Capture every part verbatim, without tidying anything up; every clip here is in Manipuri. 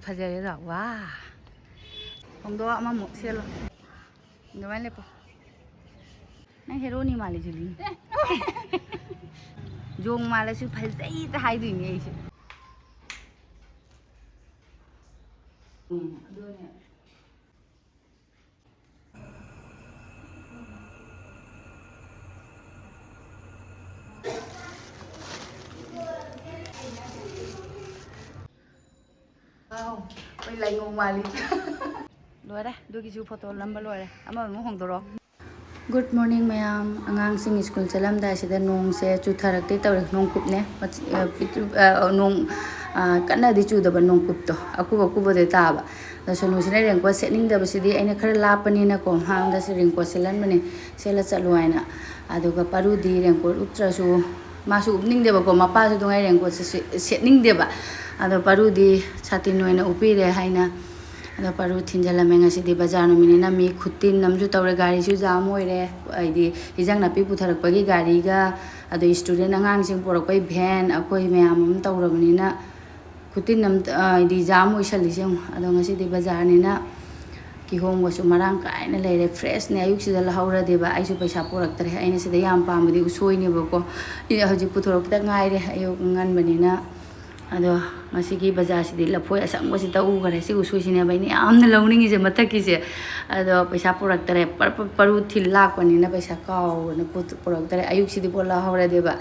ꯐꯖꯔꯦꯗꯣ꯫ ꯋꯥ, ꯍꯣꯡꯗꯣꯛ, ꯑꯃꯃꯨꯛ ꯁꯦꯠꯂꯣ꯫ ꯑꯗꯨꯃꯥꯏꯅ ꯂꯦꯞꯄꯣ꯫ ꯅꯪ ꯍꯦꯔꯣꯅꯤ ꯃꯥꯜꯂꯤ, ꯖꯨꯂꯤ꯫ ꯖꯣꯡ ꯃꯥꯜꯂꯁꯨ ꯐꯖꯩꯗ ꯍꯥꯏꯗꯣꯏꯅꯦ ꯑꯩꯁꯦ꯫ ꯎꯝ, ꯑꯗꯨꯅꯦ꯫ ꯋꯥꯎ, ꯑꯩꯈꯣꯏ ꯂꯥꯏꯉꯧ ꯃꯥꯜꯂꯤ꯫ ꯂꯣꯏꯔꯦ, ꯑꯗꯨꯒꯤꯁꯨ ꯐꯣꯇꯣ ꯅꯝꯕ ꯂꯣꯏꯔꯦ꯫ ꯑꯃꯃꯨꯛ ꯍꯣꯡꯗꯣꯔꯛꯑꯣ꯫ Good morning ꯃꯌꯥꯝ꯫ ꯑꯉꯥꯡꯁꯤꯡ ꯁ꯭ꯀꯨꯜ ꯆꯠꯂꯝꯗꯥꯏꯁꯤꯗ ꯅꯣꯡꯁꯦ ꯆꯨꯊꯔꯛꯇꯦ ꯇꯧꯔꯦ꯫ ꯅꯣꯡꯀꯨꯞꯅꯦ꯫ ꯃꯆꯤ-, ꯑ, ꯄꯤꯛꯇ꯭ꯔꯨ-, ꯑ, ꯅꯣꯡ, ꯑ, ꯀꯟꯅꯗꯤ ꯆꯨꯗꯕ, ꯅꯣꯡꯀꯨꯞꯇꯣ ꯑꯀꯨꯞ ꯑꯀꯨꯞꯄꯗ ꯇꯥꯕ꯫ ꯑꯗꯣ ꯁꯣꯅꯨꯁꯤꯅ ꯔꯦꯟꯀꯣꯠ ꯁꯦꯠꯅꯤꯡꯗꯕꯁꯤꯗꯤ, ꯑꯩꯅ ꯈꯔ ꯂꯥꯞꯄꯅꯤꯅꯀꯣ, ꯃꯥꯉꯣꯟꯗꯁꯨ ꯔꯦꯟꯀꯣꯠ ꯁꯦꯠꯍꯟꯕꯅꯦ, ꯁꯦꯠꯂ ꯆꯠꯂꯣ ꯍꯥꯏꯅ꯫ ꯑꯗꯨꯒ ꯄꯥꯔꯨꯗꯤ ꯔꯦꯟꯀꯣꯠ ꯎꯞꯇ꯭ꯔꯁꯨ, ꯃꯥꯁꯨ ꯎꯞꯅꯤꯡꯗꯦꯕꯀꯣ, ꯃꯄꯥꯁꯨ ꯑꯗꯨꯉꯥꯏ ꯔꯦꯟꯀꯣꯠꯁꯦ ꯁꯦ-, ꯁꯦꯠꯅꯤꯡꯗꯦꯕ꯫ ꯑꯗꯣ ꯄꯥꯔꯨꯗꯤ ꯁꯥꯇꯤꯟ ꯑꯣꯏꯅ ꯎꯞꯄꯤꯔꯦ ꯍꯥꯏꯅ꯫ ꯑꯗꯣ ꯄꯥꯔꯨ ꯊꯤꯟꯖꯜꯂꯝꯃꯦ꯫ ꯉꯁꯤꯗꯤ ꯕꯖꯥꯔ ꯅꯨꯃꯤꯠꯅꯤꯅ ꯃꯤ ꯈꯨꯇꯤꯟ ꯑꯃꯁꯨ ꯇꯧꯔꯦ, ꯒꯥꯔꯤꯁꯨ ꯖꯥꯝ ꯑꯣꯏꯔꯦ꯫ ꯍꯥꯏꯗꯤ ꯍꯤꯟꯖꯥꯡ ꯅꯥꯄꯤ ꯄꯨꯊꯔꯛꯄꯒꯤ ꯒꯥꯔꯤꯒ, ꯑꯗꯩ ꯁ꯭ꯇꯨꯗꯦꯟ ꯑꯉꯥꯡꯁꯤꯡ ꯄꯨꯔꯛꯄꯒꯤ ꯚꯦꯟ, ꯑꯩꯈꯣꯏ ꯃꯌꯥꯝ ꯑꯃ ꯇꯧꯔꯕꯅꯤꯅ ꯈꯨꯇꯤꯟ ꯑꯃ, ꯑ, ꯍꯥꯏꯗꯤ ꯖꯥꯝ ꯑꯣꯏꯁꯜꯂꯤꯁꯦ ꯌꯦꯡꯉꯣ꯫ ꯑꯗꯣ ꯉꯁꯤꯗꯤ ꯕꯖꯥꯔꯅꯤꯅ ꯀꯤꯍꯣꯝꯒꯁꯨ ꯃꯔꯥꯡ ꯀꯥꯏꯅ ꯂꯩꯔꯦ, ꯐ꯭ꯔꯦꯁꯅꯦ꯫ ꯑꯌꯨꯛꯁꯤꯗ ꯂꯧꯍꯧꯔꯗꯤꯕ꯫ ꯑꯩꯁꯨ ꯄꯩꯁꯥ ꯄꯨꯔꯛꯇ꯭ꯔꯦ꯫ ꯑꯩꯅ ꯁꯤꯗ ꯌꯥꯝ ꯄꯥꯝꯕꯗꯤ ꯎꯁꯣꯏꯅꯦꯕꯀꯣ, ꯁꯤꯗꯤ ꯍꯧꯖꯤꯛ ꯄꯨꯊꯣꯔꯛꯇ ꯉꯥꯏꯔꯦ, ꯑꯌꯨꯛ ꯑꯉꯟꯕꯅꯤꯅ꯫ ꯑꯗꯣ ꯉꯁꯤꯒꯤ ꯕꯖꯥꯔꯁꯤꯗꯤ ꯂꯐꯣꯏ ꯑꯁꯪꯕꯁꯤꯇ ꯎꯈꯔꯦ꯫ ꯁꯤ ꯎꯁꯣꯏꯁꯤꯅꯦꯕ ꯑꯩꯅ ꯌꯥꯝꯅ ꯂꯧꯅꯤꯡꯉꯤꯁꯦ, ꯃꯊꯛꯀꯤꯁꯦ꯫ ꯑꯗꯣ ꯄꯩꯁꯥ ꯄꯨꯔꯛꯇꯔꯦ, ꯄꯔ-, ꯄꯔ-, ꯄꯔꯨ ꯊꯤꯜ ꯂꯥꯛꯄꯅꯤꯅ ꯄꯩꯁꯥ ꯀꯥꯎꯗꯅ ꯄꯨ-, ꯄꯨꯔꯛꯇꯔꯦ꯫ ꯑꯌꯨꯛꯁꯤꯗꯤ ꯄꯣꯠ ꯂꯧꯍꯧꯔꯗꯤꯕ,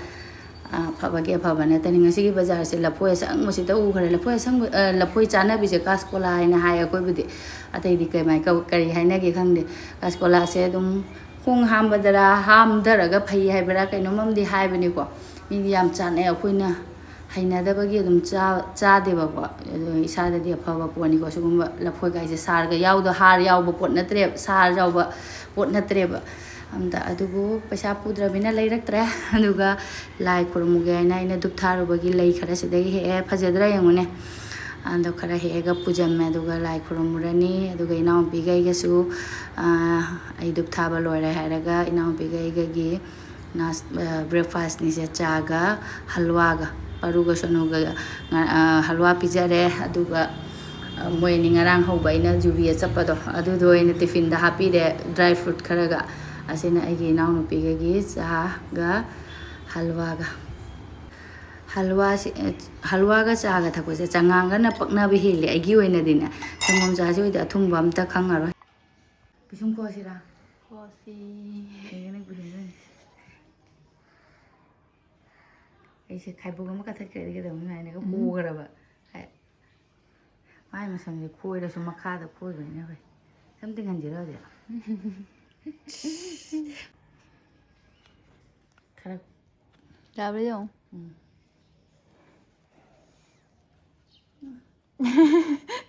ꯑꯐꯕꯒꯤ ꯑꯐꯕ ꯅꯠꯇꯅꯤ꯫ ꯉꯁꯤꯒꯤ ꯕꯖꯥꯔꯁꯦ ꯂꯐꯣꯏ ꯑꯁꯪꯕꯁꯤꯇ ꯎꯈ꯭ꯔꯦ꯫ ꯂꯐꯣꯏ ꯑꯁꯪꯕ, ꯑ, ꯂꯐꯣꯏ ꯆꯥꯅꯕꯤꯁꯦ ꯀꯥꯁꯀꯣꯂꯥ ꯍꯥꯏꯅ ꯍꯥꯏ ꯑꯩꯈꯣꯏꯕꯨꯗꯤ꯫ ꯑꯇꯩꯗꯤ ꯀꯃꯥꯏ ꯀꯧ-, ꯀꯔꯤ ꯍꯥꯏꯅꯒꯦ ꯈꯪꯗꯦ꯫ ꯀꯥꯁꯀꯣꯂꯥꯁꯦ ꯑꯗꯨꯝ ꯈꯣꯡ ꯍꯥꯝꯕꯗꯔꯥ, ꯍꯥꯝꯊꯔꯒ ꯐꯩ ꯍꯥꯏꯕꯔꯥ, ꯀꯩꯅꯣꯝ ꯑꯃꯗꯤ ꯍꯥꯏꯕꯅꯤꯀꯣ꯫ ꯃꯤꯗꯤ ꯌꯥꯝ ꯆꯥꯅꯩ꯫ ꯑꯩꯈꯣꯏꯅ ꯍꯩꯅꯗꯕꯒꯤ ꯑꯗꯨꯝ ꯆꯥ-, ꯆꯥꯗꯦꯕꯀꯣ꯫ ꯑꯗꯣ ꯏꯁꯥꯗꯗꯤ ꯑꯐꯕ ꯄꯣꯠꯅꯤꯀꯣ꯫ ꯁꯤꯒꯨꯝꯕ ꯂꯐꯣꯏ ꯀꯥꯏꯁꯦ ꯁꯥꯔꯒ ꯌꯥꯎꯗ-, ꯍꯥꯔ ꯌꯥꯎꯕ ꯄꯣꯠ ꯅꯠꯇ꯭ꯔꯦꯕ, ꯁꯥꯔ ꯌꯥꯎꯕ ꯄꯣꯠ ꯅꯠꯇ꯭ꯔꯦꯕ ꯑꯝꯇ꯫ ꯑꯗꯨꯕꯨ ꯄꯩꯁꯥ ꯄꯨꯗ꯭ꯔꯕꯅꯤꯅ ꯂꯩꯔꯛꯇ꯭ꯔꯦ꯫ ꯑꯗꯨꯒ ꯂꯥꯏ ꯈꯨꯔꯨꯝꯃꯨꯒꯦ ꯍꯥꯏꯅ ꯑꯩꯅ ꯙꯨꯞ ꯊꯥꯔꯨꯕꯒꯤ ꯂꯩ ꯈꯔ ꯁꯤꯗꯒꯤ ꯍꯦꯛꯑꯦ꯫ ꯐꯖꯗ꯭ꯔꯥ ꯌꯦꯡꯉꯨꯅꯦ꯫ ꯑꯗꯣ ꯈꯔ ꯍꯦꯛꯑꯒ ꯄꯨꯖꯝꯃꯦ꯫ ꯑꯗꯨꯒ ꯂꯥꯏ ꯈꯨꯔꯨꯝꯃꯨꯔꯅꯤ꯫ ꯑꯗꯨꯒ ꯏꯅꯥꯎꯄꯤꯒ ꯑꯩꯒꯁꯨ, ꯑ, ꯑꯩ ꯙꯨꯞ ꯊꯥꯕ ꯂꯣꯏꯔꯦ ꯍꯥꯏꯔꯒ ꯏꯅꯥꯎꯄꯤꯒ ꯑꯩꯒꯒꯤ ꯅꯥꯁ-, ꯑ, breakfastꯅꯤꯁꯦ, ꯆꯥꯒ ꯍꯜꯋꯥꯒ꯫ ꯄꯥꯔꯨꯒ ꯁꯣꯅꯨꯒ ꯉ-, ꯑ, ꯍꯜꯋꯥ ꯄꯤꯖꯔꯦ꯫ ꯑꯗꯨꯒ ꯃꯣꯏ ꯑꯅꯤ ꯉꯔꯥꯡ ꯍꯧꯕ ꯑꯩꯅ ꯖꯨꯕꯤꯗ ꯆꯠꯄꯗꯣ, ꯑꯗꯨꯗꯣ ꯑꯣꯏꯅ ꯇꯤꯐꯤꯟꯗ ꯍꯥꯞꯄꯤꯔꯦ, ꯗ꯭ꯔꯥꯏ ꯐ꯭ꯔꯨꯠ ꯈꯔꯒ꯫ ꯑꯁꯤꯅ ꯑꯩꯒꯤ ꯏꯅꯥꯎꯅꯨꯄꯤꯒꯒꯤ ꯆꯥꯒ ꯍꯜꯋꯥꯒ꯫ ꯍꯜꯋꯥꯁꯤ, ꯍꯜꯋꯥꯒ ꯆꯥꯒ ꯊꯛꯄꯁꯦ ꯆꯉꯥꯡꯒꯅ ꯄꯛꯅꯕ ꯍꯦꯜꯂꯦ ꯑꯩꯒꯤ ꯑꯣꯏꯅꯗꯤꯅꯦ꯫ ꯁꯪꯒꯣꯝ ꯆꯥꯁꯤ ꯑꯣꯏꯗꯤ ꯑꯊꯨꯝꯕ ꯑꯝꯇ ꯈꯪꯉꯔꯣꯏ꯫ ꯄꯤꯁꯨꯝ ꯈꯣꯁꯤꯔꯥ? ꯈꯣꯁꯤ꯫ ꯌꯦꯡꯒꯅꯤ ꯄꯤꯁꯨꯝꯗꯣ꯫ ꯑꯩꯁꯦ ꯈꯥꯏꯕꯣꯛ ꯑꯃ ꯀꯥꯊꯠꯈ꯭ꯔꯗꯤ ꯀꯩꯗꯧꯅꯤ ꯍꯥꯏꯅꯒ ꯎꯝ꯫ ꯍꯣꯈ꯭ꯔꯕ꯫ ꯍꯥꯏ-, ꯃꯥꯏ ꯃꯁꯝꯁꯦ ꯈꯣꯏꯔꯁꯨ ꯃꯈꯥꯗ ꯈꯣꯏꯕꯅꯤꯅ ꯐꯩ꯫ ꯁꯝ ꯇꯤꯡꯍꯟꯁꯤꯔꯣ ꯍꯧꯖꯤꯛ? ꯈꯔ ꯌꯥꯕ꯭ꯔꯥ ꯌꯦꯡꯉꯣ꯫ ꯎꯝ꯫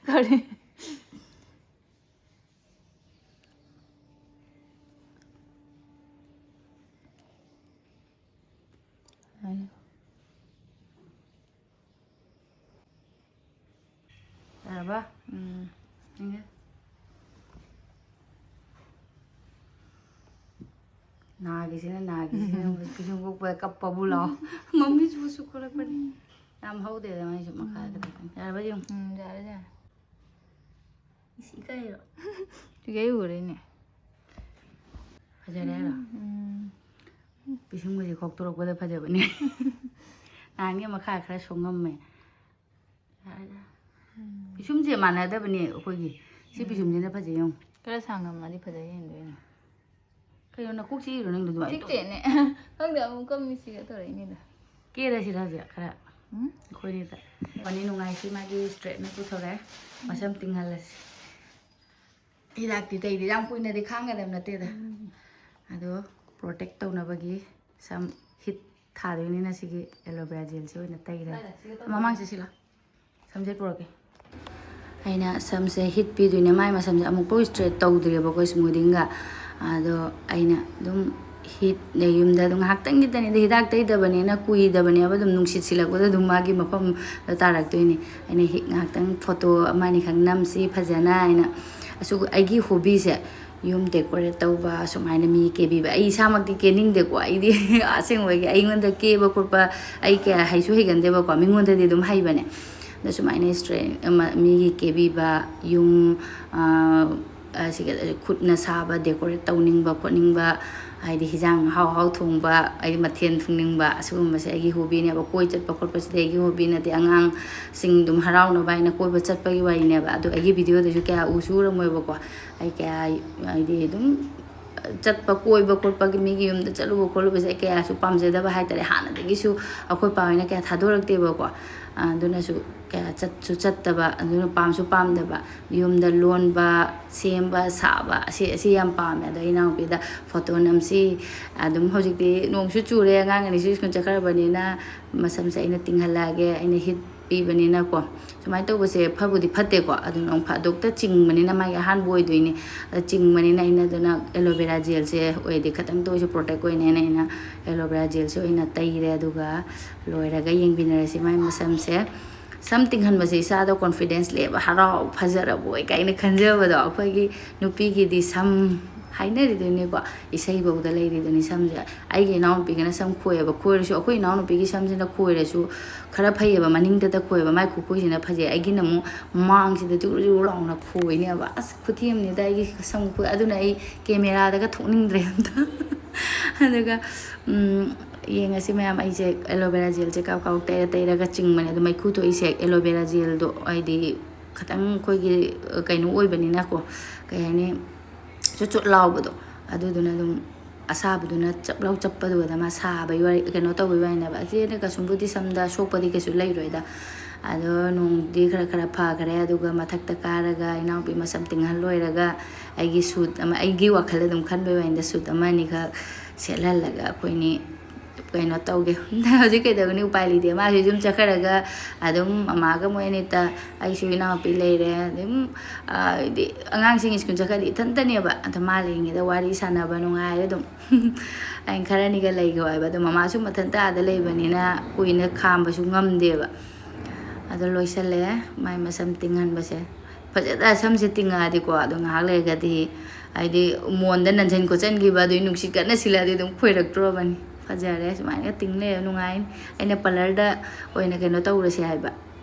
ꯀꯔꯤ? ꯌꯥꯔꯕ? ꯎꯝ꯫ ꯌꯦꯡꯒꯦ꯫ ꯅꯥꯒꯤꯁꯤꯅ, ꯅꯥꯒꯤꯁꯤꯅ ꯄꯤꯁꯨꯝ ꯀꯣꯛꯄꯗ ꯀꯞꯄꯕꯨ ꯂꯥꯎ꯫ ꯃꯃꯤꯁꯤꯕꯨ ꯁꯨꯛꯀꯠꯂꯛꯄꯅꯤ꯫ ꯌꯥꯝ ꯍꯧꯗꯦꯗ ꯃꯥꯏꯁꯨ ꯃꯈꯥꯗ ꯈꯤꯇꯪ꯫ ꯌꯥꯔꯕ ꯌꯦꯡꯉꯨ꯫ ꯎꯝ, ꯌꯥꯔꯦ, ꯌꯥꯔꯦ꯫ ꯏꯁ, ꯏꯀꯥꯏꯔꯣ? ꯏꯀꯥꯏ ꯎꯔꯦꯅꯦ꯫ ꯐꯖꯔꯦ ꯍꯥꯏꯔꯣ? ꯎꯝ꯫ ꯄꯤꯁꯨꯝꯒꯁꯦ ꯈꯣꯛꯇꯣꯔꯛꯄꯗ ꯐꯖꯕꯅꯦ꯫ ꯅꯍꯥꯟꯒꯤ ꯃꯈꯥ ꯈꯔ ꯁꯣꯡꯉꯝꯃꯦ꯫ ꯌꯥꯔꯦ, ꯌꯥꯔꯦ꯫ ꯎꯝ꯫ ꯄꯤꯁꯨꯝꯁꯦ ꯃꯥꯟꯅꯗꯕꯅꯦ ꯑꯩꯈꯣꯏꯒꯤ꯫ ꯁꯤ ꯎꯝ꯫ ꯄꯤꯁꯨꯝꯁꯤꯅ ꯐꯖꯩ ꯌꯦꯡꯉꯨ꯫ ꯈꯔ ꯁꯥꯡꯉꯝꯃꯗꯤ ꯐꯖꯩ ꯍꯦꯟꯗꯣꯏꯅꯦ꯫ ꯀꯩꯅꯣ ꯅꯀꯣꯛ ꯆꯤꯛꯏꯔꯣ ꯅꯪꯗꯣ ꯑꯗꯨꯃꯥꯏꯅ ꯇꯧ-, ꯆꯤꯛꯇꯦꯅꯦ꯫ ꯈꯪꯗꯦ, ꯑꯃꯨꯛꯀ ꯃꯤꯠꯁꯤꯒ ꯇꯧꯔꯛꯏꯅꯤꯗ꯫ ꯀꯦꯔꯁꯤꯔ ꯍꯧꯖꯤꯛ ꯈꯔ? ꯎꯝ? ꯑꯩꯈꯣꯏꯅꯤꯗ꯫ ꯐꯅꯤ ꯅꯨꯡꯉꯥꯏꯁꯤ ꯃꯥꯒꯤ ꯏꯁꯇ꯭ꯔꯦꯠꯅꯔ ꯄꯨꯊꯣꯔꯛꯑꯦ꯫ ꯃꯁꯝ ꯇꯤꯡꯍꯜꯂꯁꯤ꯫ ꯍꯤꯗꯥꯛꯇꯤ ꯇꯩꯗꯤ ꯌꯥꯝ ꯀꯨꯏꯅꯗꯤ ꯈꯥꯡꯒꯗꯕ ꯅꯠꯇꯦꯗ꯫ ꯎꯝ꯫ ꯑꯗꯣ ꯄ꯭ꯔꯣꯇꯦꯛ ꯇꯧꯅꯕꯒꯤ ꯁꯝ ꯍꯤꯠ ꯊꯥꯗꯣꯏꯅꯤꯅ ꯁꯤꯒꯤ ꯑꯦꯂꯣꯚꯦꯔꯥ ꯖꯦꯜꯁꯤ ꯑꯣꯏꯅ ꯇꯩꯔꯦ꯫ ꯂꯥꯛꯑꯦ, ꯁꯤꯒ ꯇꯧꯔꯣ꯫ ꯃꯃꯥꯡ ꯆꯠꯁꯤꯂꯥ꯫ ꯁꯝꯖꯦꯠ ꯄꯨꯔꯛꯀꯦ꯫ ꯑꯩꯅ ꯁꯝꯁꯦ ꯍꯤꯠ ꯄꯤꯗꯣꯏꯅꯦ꯫ ꯃꯥꯏ ꯃꯁꯝꯁꯦ ꯑꯃꯨꯛꯐꯥꯎ ꯏꯁꯇ꯭ꯔꯦꯠ ꯇꯧꯗ꯭ꯔꯤꯕꯀꯣ ꯁ꯭ꯃꯨꯗꯤꯡꯒ꯫ ꯑꯗꯣ ꯑꯩꯅ ꯑꯗꯨꯝ ꯍꯤꯠꯅꯦ ꯌꯨꯝꯗ ꯑꯗꯨꯝ ꯉꯥꯏꯍꯥꯛꯇꯪꯒꯤꯗꯅꯤꯗ, ꯍꯤꯗꯥꯛ ꯇꯩꯗꯕꯅꯤꯅ ꯀꯨꯏꯗꯕꯅꯦꯕ, ꯑꯗꯨꯝ ꯅꯨꯡꯁꯤꯠ ꯁꯤꯜꯂꯛꯄꯗ ꯑꯗꯨꯝ ꯃꯥꯒꯤ ꯃꯐꯝꯗ ꯇꯥꯔꯛꯇꯣꯏꯅꯤ꯫ ꯑꯩꯅ ꯍꯤꯠ ꯉꯥꯏꯍꯥꯛꯇꯪ ꯐꯣꯇꯣ ꯑꯃ ꯑꯅꯤꯈꯛ ꯅꯝꯁꯤ ꯐꯖꯅ ꯍꯥꯏꯅ꯫ ꯑꯁꯨꯛ ꯑꯩꯒꯤ ꯍꯣꯕꯤꯁꯦ ꯌꯨꯝ ꯗꯦꯀꯣꯔꯦꯠ ꯇꯧꯕ, ꯑꯁꯨꯃꯥꯏꯅ ꯃꯤ ꯀꯦꯕꯤꯕ꯫ ꯑꯩ ꯏꯁꯥꯃꯛꯇꯤ ꯀꯦꯅꯤꯡꯗꯦꯀꯣ, ꯑꯩꯗꯤ ꯑꯁꯦꯡꯕꯒꯤ ꯑꯩꯉꯣꯟꯗ ꯀꯦꯕ ꯈꯣꯠꯄ ꯑꯩ ꯀꯌꯥ ꯍꯩꯁꯨ ꯍꯩꯒꯟꯗꯦꯕꯀꯣ, ꯃꯤꯉꯣꯟꯗꯗꯤ ꯑꯗꯨꯝ ꯍꯩꯕꯅꯦ꯫ ꯑꯗ ꯁꯨꯃꯥꯏꯅ ꯏꯁꯇ꯭ꯔꯦ-, ꯑꯃ, ꯃꯤꯒꯤ ꯀꯦꯕꯤꯕ, ꯌꯨꯝ, ꯑ, ꯑꯁꯤꯒ ꯈꯨꯠꯅ ꯁꯥꯕ, ꯗꯦꯀꯣꯔꯦꯠ ꯇꯧꯅꯤꯡꯕ ꯈꯣꯠꯅꯤꯡꯕ, ꯍꯥꯏꯗꯤ ꯍꯤꯟꯖꯥꯡ ꯑꯍꯥꯎ ꯑꯍꯥꯎ ꯊꯣꯡꯕ, ꯑꯩ ꯃꯊꯦꯜ ꯊꯣꯡꯅꯤꯡꯕ, ꯑꯁꯤꯒꯨꯝꯕꯁꯦ ꯑꯩꯒꯤ ꯍꯣꯕꯤꯅꯦꯕ꯫ ꯀꯣꯏ ꯆꯠꯄ ꯈꯣꯠꯄꯁꯤꯗꯤ ꯑꯩꯒꯤ ꯍꯣꯕꯤ ꯅꯠꯇꯦ, ꯑꯉꯥꯡꯁꯤꯡ ꯑꯗꯨꯝ ꯍꯔꯥꯎꯅꯕ ꯍꯥꯏꯅ ꯀꯣꯏꯕ ꯆꯠꯄꯒꯤ ꯋꯥꯔꯤꯅꯦꯕ꯫ ꯑꯗꯣ ꯑꯩꯒꯤ ꯚꯤꯗꯤꯑꯣꯗꯁꯨ ꯀꯌꯥ ꯎꯁꯨ ꯎꯔꯝꯃꯣꯏꯕꯀꯣ꯫ ꯑꯩ ꯀꯌꯥ, ꯍꯥꯏꯗꯤ ꯑꯗꯨꯝ ꯆꯠꯄ, ꯀꯣꯏꯕ ꯈꯣꯠꯄꯒꯤ, ꯃꯤꯒꯤ ꯌꯨꯝꯗ ꯆꯠꯂꯨꯕ ꯈꯣꯠꯂꯨꯕꯁꯦ ꯑꯩ ꯀꯌꯥꯁꯨ ꯄꯥꯝꯖꯗꯕ ꯍꯥꯏꯇꯥꯔꯦ꯫ ꯍꯥꯟꯅꯗꯒꯤꯁꯨ ꯑꯩꯈꯣꯏ ꯄꯥ ꯍꯣꯏꯅ ꯀꯌꯥ ꯊꯥꯗꯣꯔꯛꯇꯦꯕꯀꯣ꯫ ꯑꯗꯨꯅꯁꯨ ꯀꯌꯥ ꯆꯠꯁꯨ ꯆꯠꯇꯕ, ꯑꯗꯨꯅ ꯄꯥꯝꯁꯨ ꯄꯥꯝꯗꯕ꯫ ꯌꯨꯝꯗ ꯂꯣꯟꯕ, ꯁꯦꯝꯕ, ꯁꯥꯕ, ꯑꯁꯤ, ꯑꯁꯤ ꯌꯥꯝ ꯄꯥꯝꯃꯦ꯫ ꯑꯗꯣ ꯑꯩ ꯏꯅꯥꯎꯅꯨꯄꯤꯗ ꯐꯣꯇꯣ ꯅꯝꯁꯤ꯫ ꯑꯗꯨꯝ ꯍꯧꯖꯤꯛꯇꯤ ꯅꯣꯡꯁꯨ ꯆꯨꯔꯦ, ꯑꯉꯥꯡ ꯑꯅꯤꯁꯨ ꯁ꯭ꯀꯨꯜ ꯆꯠꯈ꯭ꯔꯕꯅꯤꯅ ꯃꯁꯝꯁꯦ ꯑꯩꯅ ꯇꯤꯡꯍꯜꯂꯛꯑꯒꯦ꯫ ꯑꯩꯅ ꯍꯤꯠ ꯄꯤꯕꯅꯤꯅꯀꯣ꯫ ꯁꯨꯃꯥꯏꯅ ꯇꯧꯕꯁꯦ ꯐꯕꯨꯗꯤ ꯐꯠꯇꯦꯀꯣ, ꯑꯗꯨ ꯅꯣꯡ ꯐꯥꯗꯣꯛꯇ ꯆꯤꯡꯕꯅꯤꯅ ꯃꯥꯒꯤ ꯑꯍꯥꯟꯕ ꯑꯣꯏꯗꯣꯏꯅꯤ꯫ ꯑꯗ ꯆꯤꯡꯕꯅꯤꯅ ꯑꯩꯅ ꯑꯗꯨꯅ ꯑꯦꯂꯣꯕꯦꯔꯥ ꯖꯦꯜꯁꯦ ꯑꯣꯏꯔꯗꯤ ꯈꯤꯇꯪꯇ ꯑꯣꯏꯁꯨ ꯄ꯭ꯔꯣꯇꯦꯛ ꯑꯣꯏꯅꯦꯅ ꯑꯩꯅ ꯑꯦꯂꯣꯕꯦꯔꯥ ꯖꯦꯜꯁꯦ ꯑꯣꯏꯅ ꯇꯩꯔꯦ꯫ ꯑꯗꯨꯒ ꯂꯣꯏꯔꯒ ꯌꯦꯡꯃꯤꯟꯅꯔꯁꯤ ꯃꯥꯏ ꯃꯁꯝꯁꯦ꯫ ꯁꯝ ꯇꯤꯡꯍꯟꯕꯁꯦ ꯏꯁꯥꯗ ꯀꯣꯟꯐꯤꯗꯦꯟꯁ ꯂꯩꯕ, ꯍꯔꯥꯎ, ꯐꯖꯔꯕꯣꯏ ꯀꯥꯏꯅ ꯈꯟꯖꯕꯗꯣ꯫ ꯑꯩꯈꯣꯏꯒꯤ ꯅꯨꯄꯤꯒꯤꯗꯤ ꯁꯝ ꯍꯥꯏꯅꯔꯤꯗꯨꯅꯤꯀꯣ, ꯏꯁꯩꯐꯧꯗ ꯂꯩꯔꯤꯗꯨꯅꯤ ꯁꯝꯁꯦ꯫ ꯑꯩꯒꯤ ꯏꯅꯥꯎꯅꯨꯄꯤꯒꯤꯅ ꯁꯝ ꯈꯣꯏꯑꯦꯕ, ꯈꯣꯏꯔꯁꯨ ꯑꯩꯈꯣꯏ ꯏꯅꯥꯎꯅꯨꯄꯤꯒꯤ ꯁꯝꯁꯤꯅ ꯈꯣꯏꯔꯁꯨ ꯈꯔ ꯐꯩꯌꯦꯕ, ꯃꯅꯤꯡꯗꯇ ꯈꯣꯏꯕ, ꯃꯥꯏ ꯈꯨꯈꯣꯏꯁꯤꯅ ꯐꯖꯩ꯫ ꯑꯩꯒꯤꯅ ꯑꯃꯨꯛ ꯃꯥꯡꯁꯤꯗ ꯖꯨꯔꯨ ꯖꯨꯔꯨ ꯂꯥꯎꯅ ꯈꯣꯏꯅꯦꯕ꯫ ꯑꯁ, ꯈꯨꯊꯤ ꯑꯃꯅꯤꯗ ꯑꯩꯒꯤ ꯁꯝ ꯈꯣꯏ꯫ ꯑꯗꯨꯅ ꯑꯩ ꯀꯦꯃꯦꯔꯥꯗꯒ ꯊꯣꯛꯅꯤꯡꯗ꯭ꯔꯦ ꯑꯝꯇ꯫ ꯑꯗꯨꯒ, ꯎꯝ, ꯌꯦꯡꯉꯁꯤ ꯃꯌꯥꯝ, ꯑꯩꯁꯦ ꯑꯦꯂꯣꯕꯦꯔꯥ ꯖꯦꯜꯁꯦ ꯀꯥꯞ ꯀꯥꯞ ꯇꯩꯔ ꯇꯩꯔꯒ ꯆꯤꯡꯕꯅꯦ꯫ ꯑꯗꯣ ꯃꯩꯈꯨ ꯊꯣꯛꯏꯁꯦ ꯑꯦꯂꯣꯕꯦꯔꯥ ꯖꯦꯜꯗꯣ, ꯍꯥꯏꯗꯤ ꯈꯤꯇꯪ ꯑꯩꯈꯣꯏꯒꯤ, ꯑ, ꯀꯩꯅꯣ ꯑꯣꯏꯕꯅꯤꯅꯀꯣ, ꯀꯩ ꯍꯥꯏꯅꯤ, ꯆꯨꯠ ꯆꯨꯠ ꯂꯥꯎꯕꯗꯣ, ꯑꯗꯨꯗꯨꯅ ꯑꯗꯨꯝ ꯑꯁꯥꯕꯗꯨꯅ ꯆꯞ ꯂꯥꯎ ꯆꯞꯄꯗꯨꯗ ꯃꯥ ꯁꯥꯕꯩ ꯋꯥꯔꯤ, ꯀꯩꯅꯣ ꯇꯧꯕꯩ ꯋꯥꯔꯤꯅꯦꯕ꯫ ꯑꯁꯤꯅ ꯀꯩꯁꯨꯝꯕꯨꯗꯤ ꯁꯝꯗ ꯁꯣꯛꯄꯗꯤ ꯀꯩꯁꯨ ꯂꯩꯔꯣꯏꯗ꯫ ꯑꯗꯣ ꯅꯣꯡꯗꯤ ꯈꯔ ꯈꯔ ꯐꯈ꯭ꯔꯦ꯫ ꯑꯗꯨꯒ ꯃꯊꯛꯇ ꯀꯥꯔꯒ ꯏꯅꯥꯎꯄꯤ ꯃꯁꯝ ꯇꯤꯡꯍꯜ ꯂꯣꯏꯔꯒ ꯑꯩꯒꯤ ꯁꯨꯠ ꯑꯃ, ꯑꯩꯒꯤ ꯋꯥꯈꯜ ꯑꯗꯨꯝ ꯈꯟꯕꯩ ꯋꯥꯅꯤꯗ, ꯁꯨꯠ ꯑꯃ ꯑꯅꯤꯈꯛ ꯁꯦꯠꯍꯜꯂꯒ ꯑꯩꯈꯣꯏꯅꯤ ꯀꯩꯅꯣ ꯇꯧꯒꯦ꯫ ꯍꯧꯖꯤꯛ ꯀꯩꯗꯧꯒꯅꯤ, ꯎꯄꯥꯏ ꯂꯩꯇꯦ꯫ ꯃꯥꯁꯨ ꯌꯨꯝ ꯆꯠꯈ꯭ꯔꯒ ꯑꯗꯨꯝ ꯃꯃꯥꯒ ꯃꯣꯏ ꯑꯅꯤꯇ, ꯑꯩꯁꯨ ꯏꯅꯥꯎꯄꯤ ꯂꯩꯔꯦ꯫ ꯑꯗꯨꯝ, ꯍꯥꯏꯗꯤ ꯑꯉꯥꯡꯁꯤꯡ ꯁ꯭ꯀꯨꯜ ꯆꯠꯈ꯭ꯔꯗꯤ ꯏꯊꯟꯇꯅꯦꯕ꯫ ꯑꯗꯣ ꯃꯥ ꯂꯩꯔꯤꯉꯩꯗ ꯋꯥꯔꯤ ꯁꯥꯟꯅꯕ ꯅꯨꯡꯉꯥꯏꯔꯦ ꯑꯗꯨꯝ꯫ ꯑꯩꯅ ꯈꯔꯅꯤꯒ ꯂꯩꯒꯦ ꯍꯥꯏꯕ꯫ ꯑꯗꯣ ꯃꯃꯥꯁꯨ ꯃꯊꯟꯇ ꯑꯥꯗ ꯂꯩꯕꯅꯤꯅ ꯀꯨꯏꯅ ꯈꯥꯝꯕꯁꯨ ꯉꯝꯗꯦꯕ꯫ ꯑꯗꯣ ꯂꯣꯏꯁꯜꯂꯦ ꯃꯥꯏ ꯃꯁꯝ ꯇꯤꯡꯍꯟꯕꯁꯦ꯫ ꯐꯖꯅ ꯁꯝꯁꯦ ꯇꯤꯡꯉꯛꯑꯗꯤꯀꯣ, ꯑꯗꯣ ꯉꯥꯏꯍꯥꯛ ꯂꯩꯔꯒꯗꯤ, ꯍꯥꯏꯗꯤ ꯃꯣꯟꯗ ꯅꯟꯁꯤꯟ ꯈꯣꯠꯆꯟꯈꯤꯕ, ꯑꯗꯨꯒꯤ ꯅꯨꯡꯁꯤꯠ ꯀꯟꯅ ꯁꯤꯜꯂꯛꯑꯗꯤ ꯑꯗꯨꯝ ꯈꯣꯏꯔꯛꯇ꯭ꯔꯣꯕꯅꯤ꯫ ꯐꯖꯔꯦ, ꯁꯨꯃꯥꯏꯅ ꯇꯤꯡ ꯂꯩꯔ ꯅꯨꯡꯉꯥꯏꯅꯤ꯫ ꯑꯩꯅ ꯄꯥꯔꯂꯔꯗ ꯑꯣꯏꯅ ꯀꯩꯅꯣ ꯇꯧꯔꯁꯦ ꯍꯥꯏꯕ,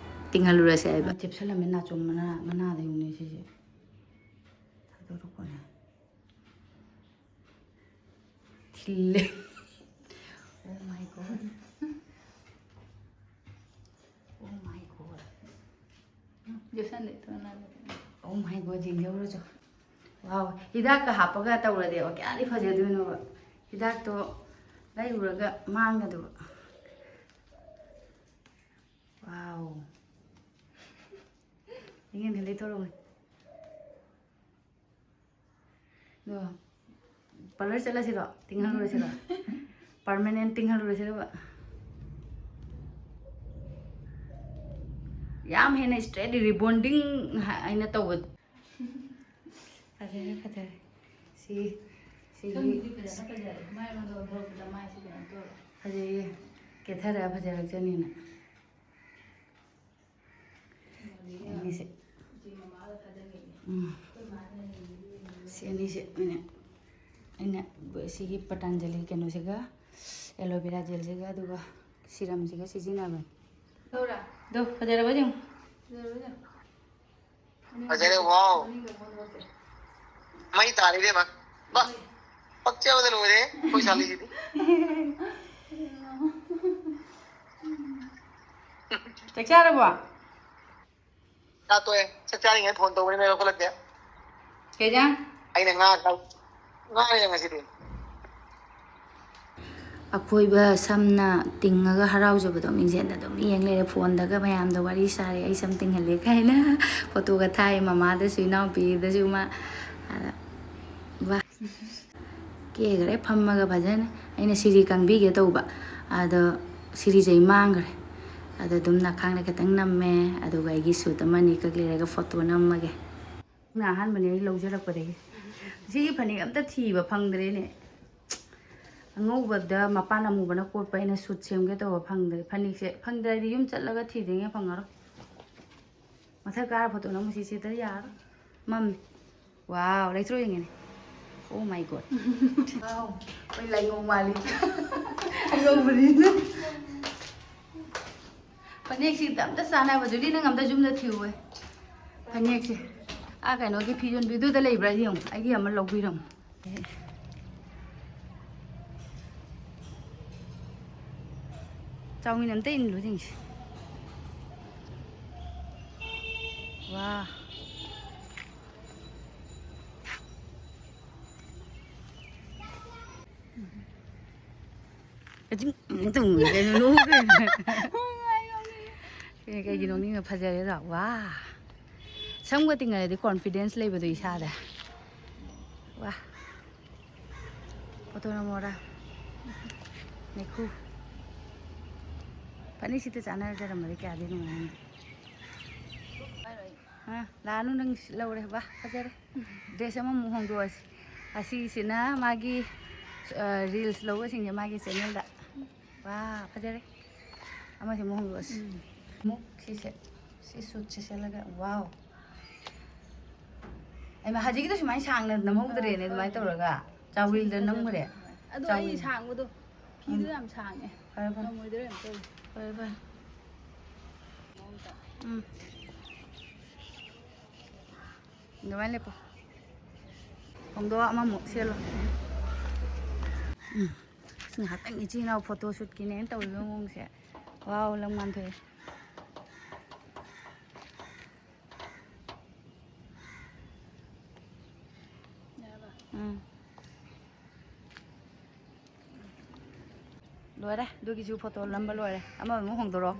ꯇꯤꯡꯍꯜꯂꯨꯔꯁꯦ ꯍꯥꯏꯕ꯫ ꯆꯦꯞꯁꯜꯂꯝꯃꯦ ꯅꯥꯆꯣꯝ ꯃꯅꯥ, ꯃꯅꯥꯗ ꯌꯦꯡꯉꯨꯅꯦ ꯁꯤꯁꯦ꯫ ꯊꯥꯗꯣꯔꯛꯄꯅꯦ꯫ ꯊꯤꯜꯂꯦ꯫ Oh my God. Oh my God. ꯌꯣꯠꯁꯟꯗꯦ, ꯊꯣꯡꯅꯥꯎꯗ꯫ Oh my God, ꯌꯦꯡꯖꯧꯔꯣ ꯆꯣ꯫ Wow, ꯍꯤꯗꯥꯛꯀ ꯍꯥꯞꯄꯒ ꯇꯧꯔꯗꯤꯕ ꯀꯌꯥꯗꯤ ꯐꯖꯗꯣꯏꯅꯣꯕ꯫ ꯍꯤꯗꯥꯛꯇꯣ ꯂꯩꯔꯨꯔꯒ ꯃꯥꯡꯒꯗꯕ꯫ Wow. ꯃꯤꯉꯣꯟꯗ ꯂꯩꯊꯣꯔꯛꯑꯣ꯫ ꯑꯗꯣ, parlour ꯆꯠꯂꯁꯤꯔꯣ? ꯇꯤꯡꯍꯜꯂꯨꯔꯁꯤꯔꯣ? Permanent ꯇꯤꯡꯍꯜꯂꯨꯔꯁꯤꯔꯕ? ꯌꯥꯝ ꯍꯦꯟꯅ straight rebonding ꯍꯥꯏꯅ ꯇꯧꯕ꯫ ꯐꯖꯔꯦ, ꯐꯖꯔꯦ꯫ ꯁꯤ, ꯁꯤꯒꯤ ꯁꯝꯁꯤꯗꯤ ꯐꯖꯅ ꯐꯖꯔꯦ꯫ ꯃꯥꯏ ꯑꯃ ꯑꯣꯟꯊꯣꯔꯛꯄꯗ ꯃꯥꯏꯁꯤ ꯀꯩꯅꯣ ꯇꯧꯔꯦ꯫ ꯐꯖꯩꯌꯦ꯫ ꯀꯦꯊꯔ ꯐꯖꯔꯛꯆꯅꯤꯅ꯫ ꯑꯅꯤꯁꯦ꯫ ꯎꯝ꯫ ꯁꯤ ꯑꯅꯤꯁꯦ ꯑꯩꯅ, ꯑꯩꯅ ꯁꯤꯒꯤ ꯄꯇꯥꯟꯖꯂꯤ ꯀꯩꯅꯣꯁꯤꯒ aloe vera gelꯁꯤꯒ ꯑꯗꯨꯒ serumꯁꯤꯒ ꯁꯤꯖꯤꯟꯅꯕꯅꯤ꯫ ꯇꯧꯔꯥ? ꯑꯗꯣ ꯐꯖꯔꯕ ꯌꯦꯡꯉꯨ꯫ ꯐꯖꯔꯕ ꯌꯦꯡꯉꯨ꯫ ꯐꯖꯔꯦ, wow꯫ ꯃꯩ ꯇꯥꯔꯦ ꯏꯕꯦꯝꯃ꯫ ꯕꯥ, ꯄꯛꯆꯕꯗ ꯂꯣꯏꯔꯦ ꯑꯩꯈꯣꯏ ꯁꯥꯂꯤꯁꯤꯗꯤ꯫ ꯆꯥꯛ ꯆꯥꯔꯕꯣ? ꯆꯥ ꯇꯣꯛꯑꯦ꯫ ꯆꯥꯛ ꯆꯥꯔꯤꯉꯩ phone ꯇꯧꯕꯅꯤ, ꯃꯩ ꯂꯧꯈꯠꯂꯛꯇꯦ꯫ ꯀꯩ ꯏꯟꯖꯥꯡ? ꯑꯩꯅ ꯉꯥ ꯆꯥ-, ꯉꯥꯅꯤꯗ ꯉꯁꯤꯗꯤ꯫ ꯑꯀꯣꯏꯕ ꯁꯝꯅ ꯇꯤꯡꯉꯒ ꯍꯔꯥꯎꯖꯕꯗꯣ ꯃꯤꯡꯁꯦꯜꯗ ꯑꯗꯨꯝ ꯌꯦꯡ ꯂꯩꯔꯦ꯫ Phoneꯗꯒ ꯃꯌꯥꯝꯗ ꯋꯥꯔꯤ ꯁꯥꯔꯦ, "ꯑꯩ ꯁꯝ ꯇꯤꯡꯍꯜꯂꯦ" ꯀꯥꯏꯅ photoꯒ ꯊꯥꯏ ꯃꯃꯥꯗꯁꯨ, ꯏꯅꯥꯎꯄꯤꯗꯁꯨ꯫ ꯃꯥ ꯑꯗ ꯋꯥ ꯀꯦꯈꯔꯦ ꯐꯝꯃꯒ ꯐꯖꯅ꯫ ꯑꯩꯅ ꯁꯤꯔꯤ ꯀꯪꯕꯤꯒꯦ ꯇꯧꯕ, ꯑꯗꯣ ꯁꯤꯔꯤꯁꯦ ꯑꯩ ꯃꯥꯡꯈ꯭ꯔꯦ꯫ ꯑꯗꯣ ꯑꯗꯨꯝ ꯅꯥꯈꯥꯡꯗ ꯈꯤꯇꯪ ꯅꯝꯃꯦ, ꯑꯗꯨꯒ ꯑꯩꯒꯤ suit ꯑꯃ ꯑꯅꯤꯈꯛ ꯂꯩꯔꯒ photo ꯅꯝꯃꯒꯦ꯫ ꯅ ꯑꯍꯥꯟꯕꯅꯦ ꯑꯩ ꯂꯧꯖꯔꯛꯄꯗꯒꯤ꯫ ꯁꯤꯒꯤ ꯐꯅꯦꯛ ꯑꯝꯇ ꯊꯤꯕ ꯐꯪꯗ꯭ꯔꯦꯅꯦ꯫ ꯑꯉꯧꯕꯗ ꯃꯄꯥꯟ ꯑꯃꯨꯕꯅ ꯀꯣꯠꯄ ꯑꯩꯅ suit ꯁꯦꯝꯒꯦ ꯇꯧꯕ ꯐꯪꯗ꯭ꯔꯦ꯫ ꯐꯅꯦꯛꯁꯦ ꯐꯪꯗ꯭ꯔꯗꯤ ꯌꯨꯝ ꯆꯠꯂꯒ ꯊꯤꯗ꯭ꯔꯤꯉꯩ ꯐꯪꯉꯔꯣꯏ꯫ ꯃꯊꯛ ꯀꯥꯔ photo ꯅꯝꯃꯨꯁꯤ꯫ ꯁꯤꯗ ꯌꯥꯔꯣꯏ꯫ ꯃꯝꯃꯤ꯫ Wow, ꯂꯩꯇ꯭ꯔꯣ ꯌꯦꯡꯒꯦꯅꯦ꯫ Oh my God꯫ Wow, ꯑꯩ ꯂꯥꯏꯉꯧ ꯃꯥꯜꯂꯤ꯫ ꯑꯉꯧꯕꯅꯤꯅ꯫ ꯐꯅꯦꯛꯁꯤ ꯑꯝꯇ ꯆꯥꯟꯅꯕ, ꯖꯨꯂꯤ, ꯅꯪ ꯑꯝꯇ ꯌꯨꯝꯗ ꯊꯤꯌꯨꯋꯦ꯫ ꯐꯅꯦꯛꯁꯦ ꯑꯥ ꯀꯩꯅꯣꯒꯤ ꯐꯤ ꯌꯣꯟꯕꯤꯗꯨꯗ ꯂꯩꯕ꯭ꯔꯥ ꯌꯦꯡꯉꯨ, ꯑꯩꯒꯤ ꯑꯃ ꯂꯧꯕꯤꯔꯝꯃꯨ꯫ ꯆꯥꯎꯃꯤꯟ ꯑꯝꯇ ꯏꯟꯂꯨ ꯁꯤꯡꯁꯦ꯫ ꯋꯥ꯫ ꯀꯖꯤꯡ ꯇꯧꯅ ꯀꯩꯅꯣ ꯅꯣꯛꯈ꯭ꯔꯦ꯫ ꯀꯩ-, ꯀꯩꯒꯤ ꯅꯣꯛꯅꯤꯡꯉꯤꯅꯣ? ꯐꯖꯔꯦꯗꯣ꯫ ꯋꯥ꯫ ꯁꯝꯒ ꯇꯤꯡꯅꯔꯗꯤ confidence ꯂꯩꯕꯗꯣ ꯏꯁꯥꯗ꯫ ꯋꯥ꯫ ꯐꯣꯇꯣ ꯅꯝꯃꯣꯔꯥ? ꯅꯦꯈꯨ꯫ ꯐꯅꯦꯛꯁꯤꯗ ꯆꯥꯟꯅꯖꯔꯝꯃꯗꯤ ꯀꯌꯥꯗꯤ ꯅꯨꯡꯉꯥꯏꯅꯤ꯫ ꯑ, ꯂꯥꯛꯑꯅꯨ, ꯅꯪ ꯂꯧꯔꯦ꯫ ꯋꯥ, ꯐꯖꯔꯦ꯫ Dress ꯑꯃꯃꯨꯛ ꯍꯣꯡꯗꯣꯛꯑꯁꯤ꯫ ꯑꯁꯤꯁꯤꯅ ꯃꯥꯒꯤ, ꯑ, reels ꯂꯧꯕꯁꯤꯡꯁꯦ ꯃꯥꯒꯤ channelꯗ꯫ ꯋꯥ, ꯐꯖꯔꯦ꯫ ꯑꯃꯁꯤ ꯑꯃꯨꯛ ꯍꯣꯡꯗꯣꯛꯑꯁꯤ꯫ ꯎꯝ꯫ ꯑꯃꯨꯛ ꯁꯤꯁꯦ, ꯁꯤ suitꯁꯦ ꯁꯦꯠꯂꯒ, wow꯫ ꯑꯩꯃ, ꯍꯧꯖꯤꯛꯀꯤꯗꯣ ꯁꯨꯃꯥꯏꯅ ꯁꯥꯡꯅ ꯅꯝꯍꯧꯗ꯭ꯔꯦꯅꯦ, ꯑꯗꯨꯃꯥꯏꯅ ꯇꯧꯔꯒ꯫ ꯆꯥꯎꯋꯤꯜꯗ ꯅꯝꯈ꯭ꯔꯦ꯫ ꯑꯗꯣ ꯑꯩ ꯆꯥꯎꯋꯤꯜ꯫ ꯁꯥꯡꯕꯗꯣ, ꯐꯤꯗꯣ ꯎꯝ꯫ ꯌꯥꯝ ꯁꯥꯡꯉꯦ꯫ ꯐꯔꯦ, ꯐꯔꯦ꯫ ꯉꯝꯃꯣꯏꯗꯣꯏꯔꯥ ꯌꯥꯝ ꯇꯧꯔꯤ꯫ ꯐꯔꯦ, ꯐꯔꯦ꯫ ꯎꯝ꯫ ꯑꯗꯨꯃꯥꯏꯅ ꯂꯦꯞꯄꯣ꯫ ꯍꯣꯡꯗꯣꯛꯑꯣ, ꯑꯃꯃꯨꯛ ꯁꯦꯠꯂꯣ꯫ ꯎꯝ꯫ ꯑꯁ, ꯉꯥꯏꯍꯥꯛꯇꯪ ꯏꯆꯤꯟ ꯏꯅꯥꯎ photo shootꯀꯤꯅꯦꯅ ꯇꯧꯔꯤꯕ ꯃꯑꯣꯡꯁꯦ꯫ Wow, ꯂꯪ ꯃꯥꯟꯊꯣꯛꯑꯦ꯫ ꯌꯥꯔꯕ? ꯎꯝ꯫ ꯂꯣꯏꯔꯦ, ꯑꯗꯨꯒꯤꯁꯨ photo ꯅꯝꯕ ꯂꯣꯏꯔꯦ꯫ ꯑꯃꯃꯨꯛ ꯍꯣꯡꯗꯣꯔꯛꯑꯣ꯫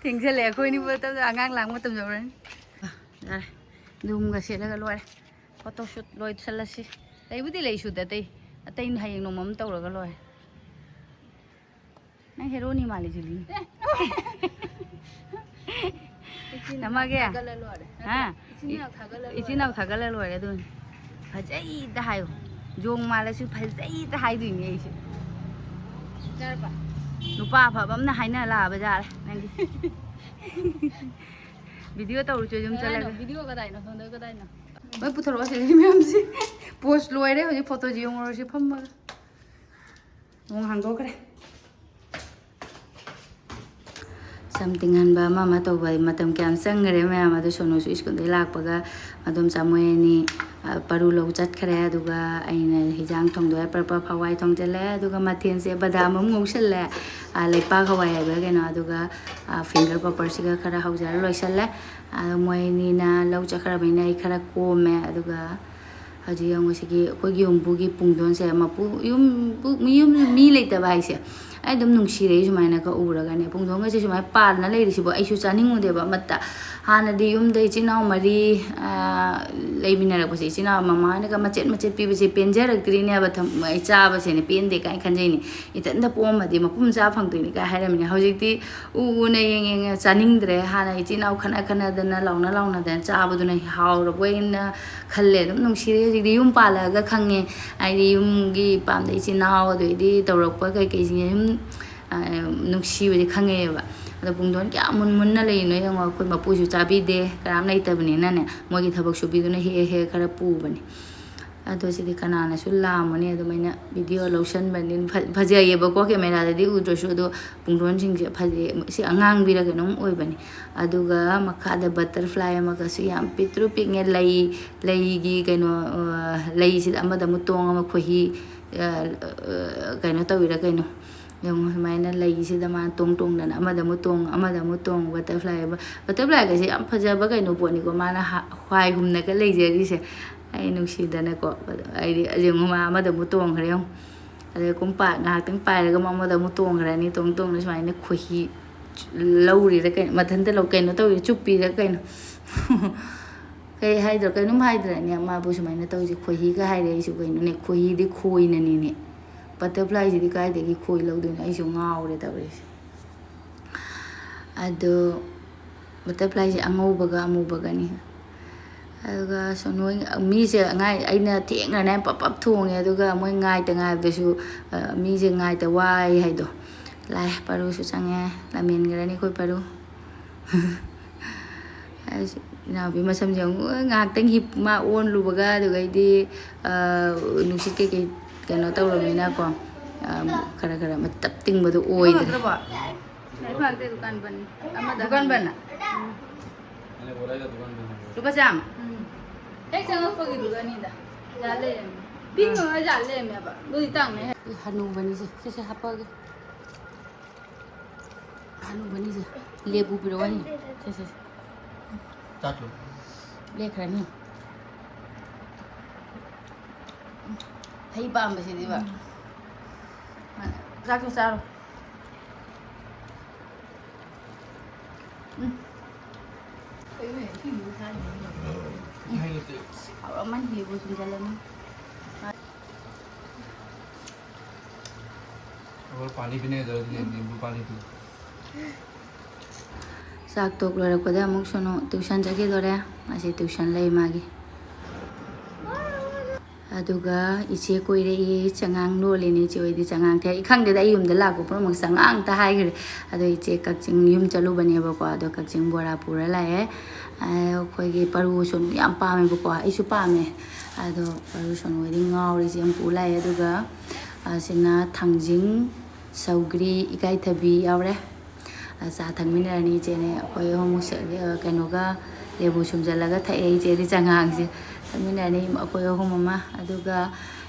ꯊꯦꯡꯖꯤꯜꯂꯛꯑꯦ, ꯑꯩꯈꯣꯏ ꯑꯅꯤ ꯃꯇꯝꯗ ꯑꯉꯥꯡ ꯂꯥꯡ ꯃꯇꯝ ꯌꯧꯔꯅꯤ꯫ ꯌꯥꯔꯦ, ꯑꯗꯨꯝꯒ ꯁꯦꯠꯂꯒ ꯂꯣꯏꯔꯦ꯫ Photo shoot ꯂꯣꯏꯁꯜꯂꯁꯤ꯫ ꯂꯩꯕꯨꯗꯤ ꯂꯩ ꯁꯨꯠ ꯑꯇꯩ, ꯑꯇꯩ ꯍꯌꯦꯡ ꯅꯣꯡꯃ ꯑꯃ ꯇꯧꯔꯒ ꯂꯣꯏꯔꯦ꯫ ꯅꯪ ꯍꯦꯔꯣꯅꯤ ꯃꯥꯜꯂꯤ, ꯖꯨꯂꯤ꯫ ꯑꯦ! ꯏꯆꯤꯟ ꯏꯅꯥꯎ ꯅꯃꯥꯒꯤ? ꯊꯥꯒꯠꯂ ꯂꯣꯏꯔꯦ, ꯅꯠꯇ꯭ꯔꯥ? ꯍꯥ? ꯏꯆꯤꯟ ꯏꯅꯥꯎ ꯊꯥꯒꯠꯂ ꯏꯆꯤꯟ ꯏꯅꯥꯎ ꯂꯣꯏꯔꯦ꯫ ꯊꯥꯒꯠꯂ ꯂꯣꯏꯔꯦ ꯑꯗꯨꯅꯤ꯫ ꯐꯖꯩꯗ ꯍꯥꯏꯌꯣ꯫ ꯌꯣꯡ ꯃꯥꯜꯂꯁꯨ ꯐꯖꯩꯗ ꯍꯥꯏꯗꯣꯏꯅꯦ ꯑꯩꯁꯦ꯫ ꯌꯥꯔꯕ? ꯅꯨꯄꯥ ꯑꯐꯕ ꯑꯃꯅ ꯍꯥꯏꯅ ꯂꯥꯛꯑꯕ ꯖꯥꯠꯂꯦ ꯅꯪꯒꯤ꯫ Video ꯇꯧꯔꯨꯆꯣ ꯌꯨꯝ ꯀꯗꯥꯏꯅꯣ? ꯆꯠꯂꯒ꯫ Video ꯀꯗꯥꯏꯅꯣ? ꯁꯣꯝꯗ ꯀꯗꯥꯏꯅꯣ? ꯂꯣꯏ ꯄꯨꯊꯣꯔꯛꯑꯣ ꯁꯤꯗꯒꯤ ꯃꯌꯥꯝꯁꯤ꯫ Pose ꯂꯣꯏꯔꯦ, ꯍꯧꯖꯤꯛ photoꯁꯤ ꯌꯦꯡꯉꯨꯔꯁꯤ ꯐꯝꯃꯒ꯫ ꯅꯣꯡ ꯍꯥꯡꯗꯣꯛꯈ꯭ꯔꯦ꯫ ꯁꯥ, ꯃꯇꯝ ꯇꯤꯡꯍꯟꯕ ꯑꯃ ꯑꯃ ꯇꯧꯕ ꯃꯇꯝ ꯀꯌꯥꯝ ꯆꯪꯈ꯭ꯔꯦ ꯃꯌꯥꯝ꯫ ꯑꯗꯨ ꯁꯣꯅꯨꯁꯨ ꯁ꯭ꯀꯨꯜꯗꯒꯤ ꯂꯥꯛꯄꯒ ꯃꯗꯣꯝꯆꯥ ꯃꯣꯏ ꯑꯅꯤ, ꯑ, ꯄꯔꯨ ꯂꯧ ꯆꯠꯈ꯭ꯔꯦ꯫ ꯑꯗꯨꯒ ꯑꯩꯅ ꯍꯤꯟꯖꯥꯡ ꯊꯣꯡꯗꯣꯛꯑꯦ, ꯄ꯭ꯔꯞ ꯄ꯭ꯔꯞ ꯍꯋꯥꯏ ꯊꯣꯡꯖꯤꯜꯂꯦ꯫ ꯑꯗꯨꯒ ꯃꯊꯦꯜꯁꯦ ꯕꯗꯥꯝ ꯑꯃ ꯉꯧꯁꯜꯂꯦ, ꯑ, ꯂꯩꯄꯥꯛ ꯍꯋꯥꯏ ꯍꯥꯏꯕ꯭ꯔꯥ ꯀꯩꯅꯣ, ꯑꯗꯨꯒ, ꯑ, finger popperꯁꯤꯒ ꯈꯔ ꯍꯧꯖꯔ ꯂꯣꯏꯁꯜꯂꯦ꯫ ꯑꯗꯣ ꯃꯣꯏ ꯑꯅꯤꯅ ꯂꯧ ꯆꯠꯈ꯭ꯔꯕꯅꯤꯅ ꯑꯩ ꯈꯔ ꯀꯣꯝꯃꯦ꯫ ꯑꯗꯨꯒ ꯍꯧꯖꯤꯛ ꯌꯦꯡꯉꯨ, ꯁꯤꯒꯤ ꯑꯩꯈꯣꯏꯒꯤ ꯌꯨꯝꯕꯨꯒꯤ ꯄꯨꯡꯗꯣꯟꯁꯦ, ꯃꯄꯨ, ꯌꯨꯝꯕꯨ, ꯃꯤ ꯌꯨꯝ, ꯃꯤ ꯂꯩꯇꯕ ꯍꯥꯏꯁꯦ ꯑꯩ ꯑꯗꯨꯝ ꯅꯨꯡꯁꯤꯔꯛꯏ꯫ ꯁꯨꯃꯥꯏꯅꯒ ꯎꯔꯒꯅꯦ, ꯄꯨꯡꯗꯣꯟꯒꯁꯦ ꯁꯨꯃꯥꯏꯅ ꯄꯥꯟꯅ ꯂꯩꯔꯤꯁꯤꯕꯨ ꯑꯩꯁꯨ ꯆꯥꯅꯤꯡꯉꯨꯗꯦꯕ ꯑꯃꯠꯇ꯫ ꯍꯥꯟꯅꯗꯤ ꯌꯨꯝꯗ ꯏꯆꯤꯟ ꯏꯅꯥꯎ ꯃꯔꯤ, ꯑ, ꯂꯩꯃꯤꯟꯅꯔꯛꯄꯁꯦ, ꯏꯆꯤꯟ ꯏꯅꯥꯎ ꯃꯃꯥꯅꯒ ꯃꯆꯦꯠ ꯃꯆꯦꯠ ꯄꯤꯕꯁꯦ ꯄꯦꯟꯖꯔꯛꯇ꯭ꯔꯤꯅꯦꯕ, ꯊꯝ-, ꯑꯩ ꯆꯥꯕꯁꯦꯅꯦ ꯄꯦꯟꯗꯦ ꯀꯥꯏꯅ ꯈꯟꯖꯩꯅꯦ꯫ ꯏꯊꯟꯇ ꯄꯣꯛꯑꯝꯃꯗꯤ ꯃꯄꯨꯝ ꯆꯥ ꯐꯪꯗꯣꯏꯅꯤ ꯀꯥꯏ ꯍꯥꯏꯔꯝꯃꯤꯅꯦ꯫ ꯍꯧꯖꯤꯛꯇꯤ ꯎ ꯎꯅ ꯌꯦꯡ ꯌꯦꯡꯉ ꯆꯥꯅꯤꯡꯗ꯭ꯔꯦ꯫ ꯍꯥꯟꯅ ꯏꯆꯤꯟ ꯏꯅꯥꯎ ꯈꯠꯅ ꯈꯠꯅꯗꯅ, ꯂꯥꯎꯅ ꯂꯥꯎꯅꯗꯅ ꯆꯥꯕꯗꯨꯅ ꯍꯥꯎꯔꯕꯣꯏꯅ ꯈꯜꯂꯦ꯫ ꯑꯗꯨꯝ ꯅꯨꯡꯁꯤꯔꯦ꯫ ꯍꯧꯖꯤꯛꯇꯤ ꯌꯨꯝ ꯄꯥꯜꯂꯛꯑꯒ ꯈꯪꯉꯦ꯫ ꯍꯥꯏꯗꯤ ꯌꯨꯝꯒꯤ ꯏꯄꯥꯝꯗ ꯏꯆꯤꯟ ꯏꯅꯥꯎ, ꯑꯗꯩꯗꯤ ꯇꯧꯔꯛꯄ ꯀꯩꯀꯩꯁꯤꯡꯁꯦ ꯁꯨꯝ, ꯑ, ꯅꯨꯡꯁꯤꯕꯁꯦ ꯈꯪꯉꯛꯑꯦꯕ꯫ ꯑꯗꯣ ꯄꯨꯡꯗꯣꯟ ꯀꯌꯥ ꯃꯨꯟ ꯃꯨꯟꯅ ꯂꯩꯔꯤꯅꯣ ꯌꯦꯡꯉꯣ꯫ ꯑꯩꯈꯣꯏ ꯃꯄꯨꯁꯨ ꯆꯥꯕꯤꯗꯦ, ꯀꯅꯥꯝ ꯂꯩꯇꯕꯅꯤꯅꯅꯦ, ꯃꯣꯏꯒꯤ ꯊꯕꯛ ꯁꯨꯕꯤꯗꯨꯅ ꯍꯦꯛ ꯍꯦꯛ ꯈꯔ ꯄꯨꯕꯅꯤ꯫ ꯑꯗꯣ ꯁꯤꯗꯤ ꯀꯅꯥꯅꯁꯨ ꯂꯥꯝꯃꯨꯅꯤ ꯑꯗꯨꯃꯥꯏꯅ video ꯂꯧꯁꯟꯕꯅꯤ꯫ ꯐ-, ꯐꯖꯩꯌꯦꯕꯀꯣ, cameraꯗꯗꯤ ꯎꯗ꯭ꯔꯁꯨ꯫ ꯑꯗꯣ ꯄꯨꯡꯗꯣꯟꯁꯤꯡꯁꯦ ꯐꯖꯩ꯫ ꯁꯤ ꯑꯉꯥꯡꯕꯤꯔ ꯀꯩꯅꯣꯝ ꯑꯣꯏꯕꯅꯤ꯫ ꯑꯗꯨꯒ ꯃꯈꯥꯗ butterfly ꯑꯃꯒꯁꯨ ꯌꯥꯝ ꯄꯤꯛꯇ꯭ꯔꯨ ꯄꯤꯛꯉꯦ꯫ ꯂꯩ, ꯂꯩꯒꯤ ꯀꯩꯅꯣ, ꯑ, ꯂꯩꯁꯤꯗ ꯑꯃꯗ ꯑꯃꯨꯛ ꯇꯣꯡ, ꯑꯃ ꯈꯣꯏꯍꯤ, ꯑ, ꯑ, ꯀꯩꯅꯣ ꯇꯧꯋꯤꯔꯥ ꯀꯩꯅꯣ꯫ ꯌꯦꯡꯉꯣ, ꯁꯨꯃꯥꯏꯅ ꯂꯩꯁꯤꯗ ꯃꯥꯅ ꯇꯣꯡ ꯇꯣꯡꯗꯅ ꯑꯃꯗ ꯑꯃꯨꯛ ꯇꯣꯡ, ꯑꯃꯗ ꯑꯃꯨꯛ ꯇꯣꯡ, butterflyꯒꯁꯦ ꯌꯥꯝ ꯐꯖꯕ ꯀꯩꯅꯣ ꯄꯣꯠꯅꯤꯀꯣ꯫ ꯃꯥꯅ ꯍ-, ꯍ꯭ꯋꯥꯏ ꯍꯨꯝꯅꯒ ꯂꯩꯖꯔꯤꯁꯦ꯫ ꯑꯩ ꯅꯨꯡꯁꯤꯗꯅꯀꯣ꯫ ꯑꯩꯗꯤ ꯌꯦꯡꯉꯨ, ꯃꯥ ꯑꯃꯗ ꯑꯃꯨꯛ ꯇꯣꯡꯈ꯭ꯔꯦ ꯌꯦꯡꯉꯨ꯫ ꯑꯗꯩ ꯀꯨꯝ ꯄꯥꯏ-, ꯉꯥꯏꯍꯥꯛꯇꯪ ꯄꯥꯏꯔꯒ ꯑꯃꯨꯛ ꯑꯃꯗ ꯑꯃꯨꯛ ꯇꯣꯡꯈ꯭ꯔꯅꯤ꯫ ꯇꯣꯡ ꯇꯣꯡꯅ ꯁꯨꯃꯥꯏꯅ ꯈꯣꯏꯍꯤ ꯂꯧꯔꯤꯔ ꯀꯩꯅꯣ, ꯃꯊꯟꯇ ꯂꯧ-, ꯀꯩꯅꯣ ꯇꯧꯔꯤꯔ, ꯆꯨꯞꯄꯤꯔ ꯀꯩꯅꯣ꯫ ꯀꯩ ꯍꯥꯏꯗ꯭ꯔꯣ? ꯀꯩꯅꯣꯝ ꯍꯥꯏꯗ꯭ꯔꯅꯦ ꯃꯥꯕꯨ ꯁꯨꯃꯥꯏꯅ ꯇꯧꯔꯤꯁꯦ? ꯈꯣꯏꯍꯤꯒ ꯍꯥꯏꯔꯦ꯫ ꯑꯩꯁꯨ ꯀꯩꯅꯣꯅꯦ, ꯈꯣꯏꯍꯤꯗꯤ ꯈꯣꯏꯅꯅꯤꯅꯦ꯫ Butterflyꯁꯤꯗꯤ ꯀꯥꯏꯗꯒꯤ ꯈꯣꯏ ꯂꯧꯗꯣꯏꯅꯣ? ꯑꯩꯁꯨ ꯉꯥꯎꯔꯦ ꯇꯧꯔꯤꯁꯦ꯫ ꯑꯗꯣ butterflyꯁꯦ ꯑꯉꯧꯕꯒ ꯑꯃꯨꯕꯒꯅꯤ꯫ ꯑꯗꯨꯒ ꯁꯣꯅꯣꯏ, ꯃꯤꯁꯦ ꯉꯥꯏ-, ꯑꯩꯅ ꯊꯦꯡꯅꯅꯦ ꯄꯞ ꯄꯞ ꯊꯣꯡꯉꯦ꯫ ꯑꯗꯨꯒ ꯃꯣꯏ ꯉꯥꯏꯇ ꯉꯥꯏꯕꯗꯁꯨ, ꯑ, ꯃꯤꯁꯦ ꯉꯥꯏꯇ ꯋꯥꯏ ꯍꯥꯏꯗꯣ꯫ ꯂꯥꯛꯑꯦ, ꯄꯔꯨꯁꯨ ꯆꯪꯉꯦ꯫ ꯂꯝꯍꯦꯟꯈ꯭ꯔꯅꯤ ꯑꯩꯈꯣꯏ ꯄꯔꯨ꯫ ꯑꯩꯁꯨ ꯏꯅꯥꯎꯄꯤ ꯃꯁꯝꯁꯦ ꯑꯃꯨꯛ ꯉꯥꯏꯍꯥꯛꯇꯪ ꯍꯤꯞ-, ꯃꯥ ꯑꯣꯟꯂꯨꯕꯒ, ꯑꯗꯨꯒꯩꯗꯤ, ꯑ, ꯅꯨꯡꯁꯤꯠ ꯀꯩꯀꯩ ꯀꯩꯅꯣ ꯇꯧꯔꯕꯅꯤꯅꯀꯣ, ꯑ, ꯈꯔ ꯈꯔ ꯃꯇꯞ ꯇꯤꯡꯕꯗꯣ ꯑꯣꯏꯗ꯭ꯔꯦ꯫ ꯂꯥꯏꯔꯤꯛ ꯄꯥꯛꯇꯦ, ꯗꯨꯀꯥꯟ ꯕꯟ꯫ ꯑꯃꯗ ꯗꯨꯀꯥꯟ ꯕꯟ? ꯎꯝ꯫ ꯂꯨꯄꯥ ꯆꯥꯝꯃ? ꯎꯝ꯫ ꯍꯦꯛ ꯆꯪꯉꯛꯄꯒꯤꯗꯨꯗꯅꯤꯗ꯫ ꯌꯥꯜ ꯂꯩꯔꯝꯃꯦ꯫ ꯄꯤꯡ ꯑꯃ ꯌꯥꯜ ꯂꯩꯔꯝꯃꯦꯕ꯫ ꯑꯗꯨꯗꯤ ꯇꯥꯡꯅꯦ꯫ ꯍꯅꯨꯕꯅꯤꯁꯦ꯫ ꯁꯦ, ꯁꯦ, ꯍꯥꯞꯄꯛꯑꯒꯦ꯫ ꯍꯅꯨꯕꯅꯤꯁꯦ꯫ ꯂꯦꯕꯨ ꯄꯤꯔꯛꯑꯣ ꯍꯥꯏꯅꯤ꯫ ꯁꯦ, ꯁꯦ, ꯁꯦ꯫ ꯆꯥꯊꯣꯛ꯫ ꯂꯦꯛꯈ꯭ꯔꯅꯤ꯫ ꯍꯩ ꯄꯥꯝꯕꯁꯤꯗꯤꯕ꯫ ꯆꯥꯛꯁꯨ ꯆꯥꯔꯣ꯫ ꯎꯝ꯫ ꯀꯩꯅꯣ, ꯏꯁꯤꯡꯗꯨꯕꯨ ꯊꯥꯔꯤꯕ? ꯍꯩ ꯅꯠꯇꯦ꯫ ꯍꯥꯎꯔꯝꯃꯅꯤ, ꯂꯦꯕꯨ ꯁꯨꯝꯖꯜꯂꯝꯃꯤ꯫ और पानी पीने जाओ, नींबू पानी पी। ꯆꯥꯛ ꯇꯣꯛ ꯂꯣꯏꯔꯛꯄꯗ ꯑꯃꯨꯛ ꯁꯣꯅꯨ tuition ꯆꯠꯈꯤꯗꯣꯔꯦ꯫ ꯉꯁꯤ tuition ꯂꯩ ꯃꯥꯒꯤ꯫ ꯑꯗꯨꯒ ꯏꯆꯦ ꯀꯣꯏꯔꯛꯏ, ꯆꯉꯥꯡ ꯂꯣꯜꯂꯤꯅꯦ ꯏꯆꯦ ꯍꯣꯏꯗꯤ꯫ ꯆꯉꯥꯡ ꯊꯛꯏ꯫ ꯈꯪꯗꯦꯗ, ꯑꯩ ꯌꯨꯝꯗ ꯂꯥꯛꯄ ꯄꯨꯝꯅꯃꯛ ꯆꯉꯥꯡꯇ ꯍꯥꯏꯈ꯭ꯔꯦ꯫ ꯑꯗꯣ ꯏꯆꯦ ꯀꯛꯆꯤꯡ ꯌꯨꯝ ꯆꯠꯂꯨꯕꯅꯦꯕꯀꯣ, ꯑꯗꯣ ꯀꯛꯆꯤꯡ ꯕꯣꯔꯥ ꯄꯨꯔ ꯂꯥꯛꯑꯦ꯫ ꯑꯩꯈꯣꯏꯒꯤ ꯄꯔꯨ ꯁꯣꯅꯨ ꯌꯥꯝ ꯄꯥꯝꯃꯦꯕꯀꯣ, ꯑꯩꯁꯨ ꯄꯥꯝꯃꯦ꯫ ꯑꯗꯣ ꯄꯔꯨ ꯁꯣꯅꯨ ꯍꯣꯏꯗꯤ ꯉꯥꯎꯔꯤꯁꯦ ꯌꯥꯝ ꯄꯨ ꯂꯥꯛꯑꯦ꯫ ꯑꯗꯨꯒ ꯑꯁꯤꯅ ꯊꯥꯡꯖꯤꯡ, ꯁꯧꯒ꯭ꯔꯤ, ꯏꯀꯥꯏꯊꯕꯤ ꯌꯥꯎꯔꯦ꯫ ꯑ, ꯆꯥ ꯊꯛꯃꯤꯟꯅꯔꯅꯤ ꯏꯆꯦꯅꯦ꯫ ꯑꯩꯈꯣꯏ ꯑꯍꯨꯝꯃꯨꯛ ꯁꯦ-, ꯑ, ꯀꯩꯅꯣꯒ ꯂꯦꯕꯨ ꯁꯨꯝꯖꯜꯂꯒ ꯊꯛꯑꯦ ꯏꯆꯦꯗꯤ ꯆꯉꯥꯡꯁꯦ꯫ ꯊꯛꯃꯤꯟꯅꯔꯅꯤ ꯑꯩꯈꯣꯏ ꯑꯍꯨꯝ ꯑꯃ꯫ ꯑꯗꯨꯒ